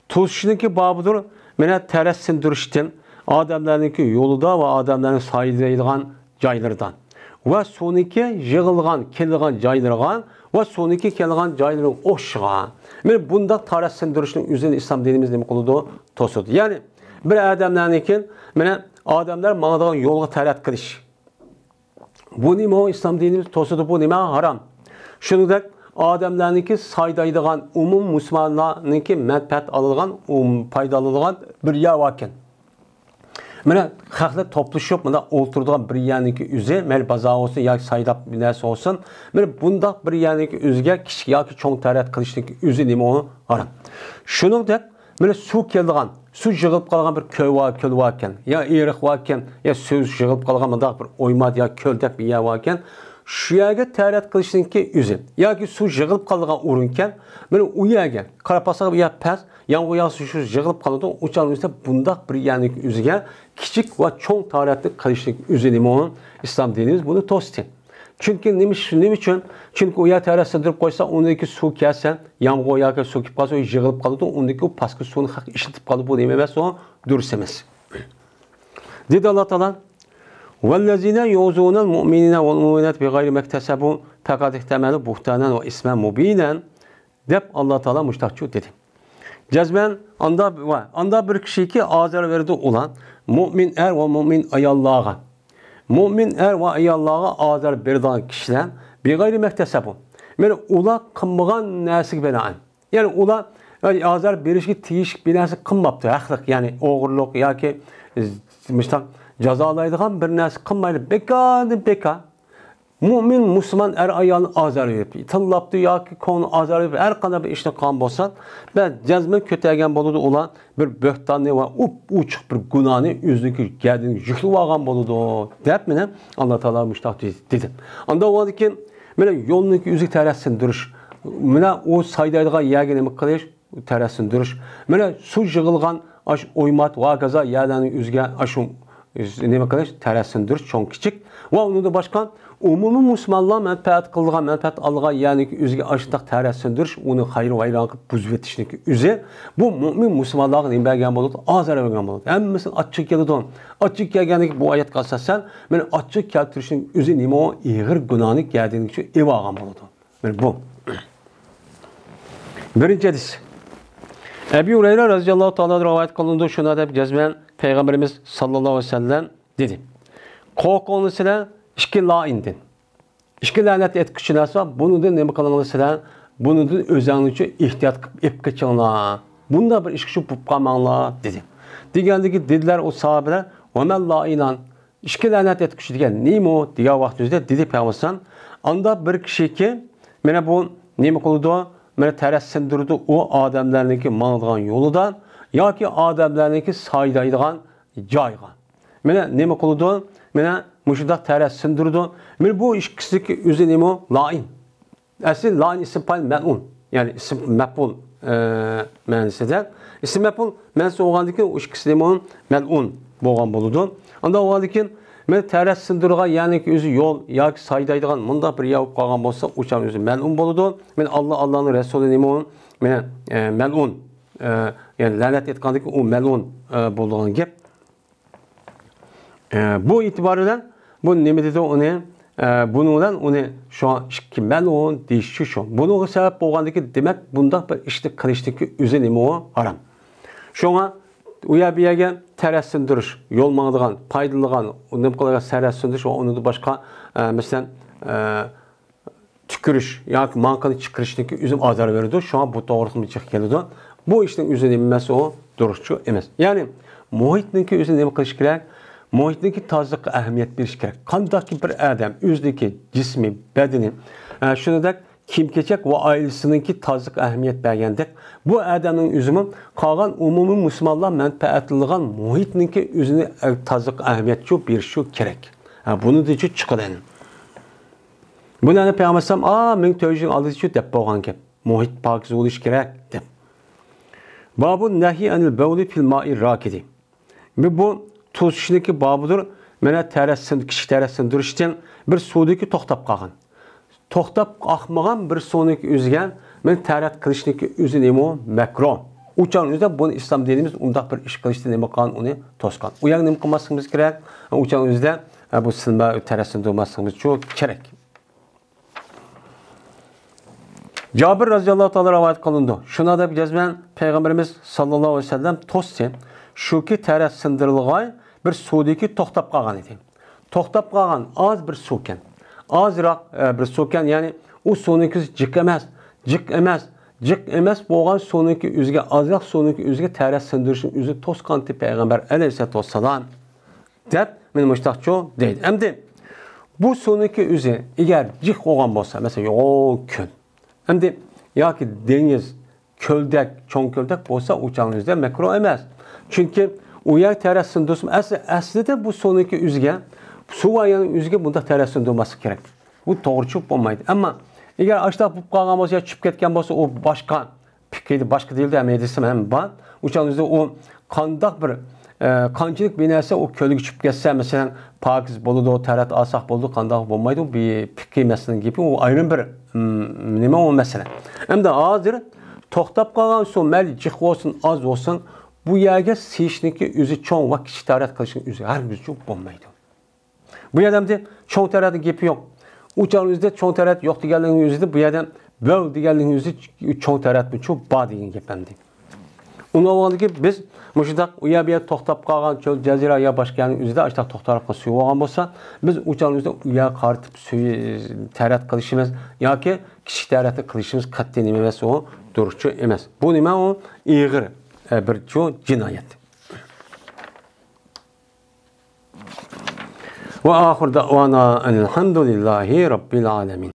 توسۇشنىڭكى بابىدۇر. مانا تەرەت سىندۇرۇشتىن، ئادەملەرنىڭكى يولىدا ۋە ئادەملەرنىڭ سايىدىلەيدىغان جايلىرىدا ۋە سۇنىڭكى يىغىلغان، كېلىدىغان جايلىرىغا ۋە سۇنىڭكى كېلىدىغان جايلىرىنىڭ ئوشىغا. مانا بۇنداق تەرەت سىندۇرۇشنىڭ ئۆزىنى ئىسلام دىنىمىز نېمە قىلىدۇ؟ توسىدۇ. يەنى بىر ئادەملەرنىڭكى، مانا ئادەملەر ماڭىدىغان يولغا تەرەت قىلىش. بۇ نېمە ئۇ؟ ئىسلام دىنىمىز توسىدۇ، بۇ نېمە؟ ھارام. شۇنىڭدەك ئادەملەرنىڭكى سايدايدىغان، ئومۇم مۇسۇلمانلارنىڭكى مەنپەئەت ئالىدىغان، ئومۇم پايدا ئالىدىغان بىر يەر باركەن. مانا خەقلەر توپلىشىپ مۇنداق ئولتۇرىدىغان بىر يەرنىڭكى ئۆزى، مەيلى بازار بولسۇن ياكى سايلاپ بىر نەرسە بولسۇن، مانا بۇنداق بىر يەرنىڭكى ئۆزىگە كىچىك ياكى چوڭ تەرەت قىلىشنىڭكى ئۆزى نېمە ئۇ؟ ھارام. شۇنىڭدەك مانا سۇ كېلىدىغان، سۇ يىغىلىپ قالغان بىر كۆل بار، كۆل باركەن، يا ئېرىق باركەن، يا سۇ يىغىلىپ قالغان مۇنداق بىر ئويمات يا كۆل دەپ بىر يەر باركەن، شۇ يەرگە تەرەت قىلىشنىڭكى ئۆزى ياكى سۇ يىغىلىپ قالىدىغان ئورۇنكەن، مانا ئۇ يەرگە قاراپ باقساق، ئۇ يەر پەس، يامغۇر ياغسا شۇ يىغىلىپ قالىدۇ، ئۇ چاغنىڭ ئۆزىدە بۇنداق بىر يەرنىڭكى ئۆزىگە كىچىك ۋە چوڭ تەرەتنى قىلىشنىڭكى ئۆزى نېمە ئۇ؟ ئىسلام دىنىمىز بۇنى توستى. چۈنكى نېمە، نېمە ئۈچۈن؟ چۈنكى ئۇ يەر تەرەت سىندۇرۇپ قويسا، ئۇنىڭدىكى سۇ كەلسە، يامغۇر ياكى سۇ كېلىپ قالسا، ئۇ يىغىلىپ قالىدۇ، ئۇنىڭدىكى ئۇ پاسكا سۇنى خەق ئىشلىتىپ قالىدۇ، بۇ نېمە ئەمەس، ئۇ دۇرۇس ئەمەس. دېدى ئاللا تائالا: والذين يؤذون المؤمنين والمؤمنات بغير ما اكتسبوا فقد احتملوا بهتانا وإثما مبينا. دەپ ئاللا تائالا مۇشتاقچۇ دېدى. جەزمەن ئاندا ۋە ئاندا بىر كىشىكى ئازار بېرىدۇ ئۇلار مۇئمىن ئەر ۋە مۇئمىن ئاياللارغا. مۇئمىن ئەر ۋە ئاياللارغا ئازار بېرىدىغان كىشىلەر بىغەيرى مەكتەسەبۇ. مانا ئۇلار قىلمىغان نەرسىگە بىنائەن. يەنى ئۇلار ئازار بېرىشكە تېگىشلىك بىر نەرسە قىلماپتۇ، ھەقلىق، يەنى ئوغرىلىق ياكى مۇشۇنداق جازالايدىغان بىر نەرسە قىلمايدۇ، بىكاردىن بىكار. مۇئمىن مۇسۇلمان ئەر-ئايالنى ئازار بېرىپ، تىللاپتۇ ياكى كۆڭلىنى ئازار بېرىپ، ھەر قانداق بىر ئىشنى قىلغان بولسا، بە-، جەزمەن كۆتەرگەن بولىدۇ ئۇلار بىر بۆھتاننى ۋە ئوچۇق بىر گۇناھنى ئۆزىنىڭكى گەدىنىگە يۈكلىۋالغان بولىدۇ، دەپ مانا ئاللا تائالا مۇشۇنداق دېدى. ئاندىن ئۇنىڭدىن كېيىن مانا يولنىڭكى ئۆزىگە تەرەت سىندۇرۇش، مانا ئۇ سايدايدىغان يەرگە نېمە قىلىش؟ تەرەت سىندۇرۇش. مانا سۇ يىغىلغان ئاشۇ ئويمات ۋە ھاكازا يەرلەرنىڭ ئۆزىگە ئاشۇ نېمە قىلىش؟ تەرەت سىندۇرۇش چوڭ كىچىك. ۋە ئۇنىڭدىن باشقا ئومۇمىي مۇسۇلمانلار مەنپەئەت قىلىدىغان، مەنپەئەت ئالىدىغان يەرنىڭكى ئۆزىگە ئاشۇنداق تەرەت سىندۇرۇش، ئۇنى خايرى ۋەيران قىلىپ بۇزۇۋېتىشنىڭكى ئۆزى بۇ مۇئمىن مۇسۇلمانلارغا نېمە بەرگەن بولىدۇ؟ ئازار بەرگەن بولىدۇ. ھەممىسىنى ئاچچىقى كېلىدۇ. ئاچچىقى كەلگەندىكى بۇ ئايەتكە ئاساسەن، مانا ئاچچىقى كەلتۈرۈشنىڭ ئۆزى نېمە ئۇ؟ ئېغىر گۇناھنى گەدىنىگە ئېلىۋالغان بولىدۇ. مانا بۇ. بىرىنچى ھەدىس. ئەبى ھۇرەيرە رەزىياللاھۇ تائالا رىۋايەت قىلىنىدۇ، شۇنداق دەپ جەزمەن پەيغەمبىرىمىز ساللاللاھۇ ئەلەيھى ۋەسەللەم دېدى: قورقۇڭلار سىلەر ئىككى لائىندىن. ئىككى لەنەت ئېيتقۇچى نەرسە بار، بۇنىڭدىن نېمە قىلىڭلار سىلەر؟ بۇنىڭدىن ئۆزەڭلار ئۈچۈن ئېھتىيات قىلىپ ئېلىپ قېچىڭلار. بۇنداق بىر ئىشقا چۈشۈپ بولۇپ قالماڭلار، دېدى. دېگەندىكى دېدىلەر ئۇ ساھابىلەر، ۋە مەل لائىنان؟ ئىككى لەنەت ئېيتقۇچى دېگەن نېمە ئۇ؟ دېگەن ۋاقتىمىزدا دېدى پەيغەمبەر ئەلەيھىسسالام، ئاندا بىر كىشىكى مانا بۇ نېمە قىلىدۇ؟ مانا تەرەت سىندۇرىدۇ ئۇ ئادەملەرنىڭكى ماڭىدىغان يولىدا ياكى ئادەملەرنىڭكى سايدايدىغان جايىغا. مانا نېمە قىلىدۇ؟ مانا مۇشۇنداق تەرەت سىندۇرىدۇ. مانا بۇ ئىككىسىدىكى ئۆزى نېمە ئۇ؟ لائىن. ئەسلى لائىن ئىسىم پائىل مەلئۇن. يەنى ئىسىم مەپئۇل، ئە، مەنىسىدە. ئىسىم مەپئۇل مەنىسى بولغاندىن كېيىن ئۇ ئىككىسى نېمە ئۇ؟ مەلئۇن بولغان بولىدۇ. ئانداق بولغاندىن كېيىن مانا تەرەت سىندۇرىدىغان يەرنىڭكى ئۆزى يول ياكى سايدايدىغان مۇنداق بىر يەر بولۇپ قالغان بولسا، ئۇ چاغ ئۆزى مەلئۇن بولىدۇ. مانا ئاللا، ئاللانىڭ رەسۇلى نېمە ئۇ؟ مانا، ئە، مەلئۇن. ئە، يەنى لەنەت ئېيتقاندىن كېيىن ئۇ مەلئۇن، ئە، بولىدىغان گەپ. ئە، بۇ ئېتىبار بىلەن بۇ نېمە دېدى ئۇنى؟ ئە، بۇنىڭ بىلەن ئۇنى شۇڭا ئىككى مەلئۇن دېيىشى شۇ. بۇنىڭغا سەۋەب بولغاندىكى، دېمەك، بۇنداق بىر ئىشنى قىلىشتىكى ئۆزى نېمە ئۇ؟ ھارام. شۇڭا ئۇ يەر بۇ يەرگە تەرەت سىندۇرۇش، يول ماڭىدىغان، پايدىلىغان، ئۇ نېمە قىلىدىغان تەرەت سىندۇرۇش ۋە ئۇنىڭدىن باشقا، ئە، مەسىلەن، ئە، تۈكۈرۈش ياكى ماڭقىنى چىقىرىشنىڭكى ئۆزى ئازار بېرىدۇ، شۇڭا بۇ توغرىلىقمۇ جىق كېلىدۇ. بۇ ئىشنىڭ ئۆزى نېمە ئەمەس ئۇ؟ دۇرۇسچۇ ئەمەس. يەنى مۇھىتنىڭكى ئۆزى نېمە قىلىش كېرەك؟ مۇھىتنىڭكى تازىلىققا ئەھمىيەت بېرىش كېرەك. قانداقكى بىر ئادەم ئۆزىنىڭكى جىسمى، بەدىنى، ئە، شۇنىڭدەك كىيىم-كېچەك ۋە ئائىلىسىنىڭكى تازىلىققا ئەھمىيەت بەرگەندەك، بۇ ئادەمنىڭ ئۆزىمۇ قالغان ئومۇمىي مۇسۇلمانلار مەنپەئەتلىنىدىغان مۇھىتنىڭكى ئۆزىنى، ئە، تازىلىققا ئەھمىيەتچۇ بېرىشچۇ كېرەك. ھە، بۇنىڭدىنچۇ چىقىدۇ. بۇلارنى پەيغەمبەر ئەلەيھىسسالام، ئا، مىڭ تۆت يۈز يىل ئالدىدىچۇ دەپ بولغان گەپ. مۇھىت پاكىز بولۇشى كېرەك دەپ. بابۇ نەھي ئەنىل بەۋلى فىل مائىر راكىدى. بۇ، بۇ توسۇشنىڭكى بابىدۇر. مانا تەرەت سىن-، كىچىك تەرەت سىندۇرۇشتىن بىر سۇدىكى توختاپ قالغان. توختاپ ئاقمىغان بىر سۇنىڭكى ئۆزىگە مانا تەرەت قىلىشنىڭكى ئۆزى نېمە؟ مەكرۇھ. ئۇ چاغنىڭ ئۆزىدە بۇنى ئىسلام دىنىمىز ئۇنداق بىر ئىش قىلىشتا نېمە قىلغان؟ ئۇنى توسقان. ئۇ يەردە نېمە قىلماسلىقىمىز كېرەك؟ ئۇ چاغنىڭ ئۆزىدە، ئە، بۇ سىنما تەرەت سىندۇرماسلىقىمىز شۇ كېرەك. جابىر رەزىياللاھۇ تائالا رىۋايەت قىلىنىدۇ. شۇنداق دەپ جەزمەن پەيغەمبىرىمىز ساللاللاھۇ ئەلەيھى ۋەسەللەم توستى. شۇكى تەرەت سىندۇرۇلغاي بىر سۇدىكى توختاپ قالغان ئىدى. توختاپ قالغان ئاز بىر سۇكەن. ئازراق، ئە، بىر سۇكەن، يەنى ئۇ سۇنىڭكى ئۆزى جىق ئەمەس، جىق ئەمەس، جىق ئەمەس بولغان سۇنىڭكى ئۆزىگە، ئازراق سۇنىڭكى ئۆزىگە تەرەت سىندۇرۇشنىڭ ئۆزى توسقانتى پەيغەمبەر ئەلەيھىسسالاتۇ ۋەسسالام. دەپ، مانا مۇشۇنداقچۇ دەيدۇ. ئەمدى بۇ سۇنىڭكى ئۆزى ئەگەر جىق بولغان بولسا، مەسىلەن، يوغان كۆل. ئەمدى ياكى دېڭىز، كۆلدەك، چوڭ كۆلدەك بولسا، ئۇ چاغنىڭ ئۆزىدە مەكرۇھ ئەمەس. چۈنكى ئۇ يەر تەرەت سىندۇرسىمۇ، ئەسلى، ئەسلىدە بۇ سۇنىڭكى ئۆزىگە، سۇ ۋە يەرنىڭ ئۆزىگە بۇنداق تەرەت سىندۇرماسلىق كېرەك. بۇ توغرا چۈشۈپ بولمايدۇ. ئەمما ئەگەر ئاشۇنداق بولۇپ قالغان بولسا يا چۈشۈپ كەتكەن بولسا، ئۇ باشقا پىكىر، باشقا دېيىلدى، ھەم ھەدىسىم ھەم بار. ئۇ چاغدا ئۇ قانداق بىر، ئە، قانچىلىك بىر نەرسە ئۇ كۆلگە چۈشۈپ كەتسە، مەسىلەن، پاكىز بولىدۇ، تەرەت ئالساق بولىدۇ، قانداق بولمايدۇ، بىر پىكىر مەسىلىنىڭ گېپى، ئۇ ئايرىم بىر، ئىم، نېمە ئۇ مەسىلە. ئەمدى ھازىر توختاپ قالغان سۇ مەيلى جىق بولسۇن، ئاز بولسۇن، بۇ يەرگە سىيىشنىڭكى ئۆزى چوڭ ۋە كىچىك تەرەت قىلىشنىڭ ئۆزى ھەرگىزچۇ بولمايدۇ. بۇ يەردە ئەمدى چوڭ تەرەتنىڭ گېپى يوق. ئۇ چاغنىڭ ئۆزىدە چوڭ تەرەت يوق دېگەنلىكنىڭ ئۆزىدە بۇ يەردە بۆل دېگەنلىكنىڭ ئۆزى چوڭ تەرەتمۇچۇ بار دېگەن گەپ ئەمدى. ئۇنداق بولغاندىكىن بىز مۇشۇنداق ئۇ يەر بۇ يەر توختاپ قالغان چۆل، جەزىرە يا باشقا يەرنىڭ ئۆزىدە ئاشۇنداق توختاپ قالغان سۇ بولغان بولسا، بىز ئۇ چاغنىڭ ئۆزىدە ئۇ يەرگە قارىتىپ سۈيى تەرەت قىلىشىمىز ياكى كىچىك تەرەتنى قىلىشىمىز قەتئىي نېمە ئەمەس، ئۇ دۇرۇسچۇ ئەمەس. بۇ نېمە؟ ئۇ ئېغىر، ئە، بىر چۇ جىنايەت. وآخر دعوانا أن الحمد لله رب العالمين.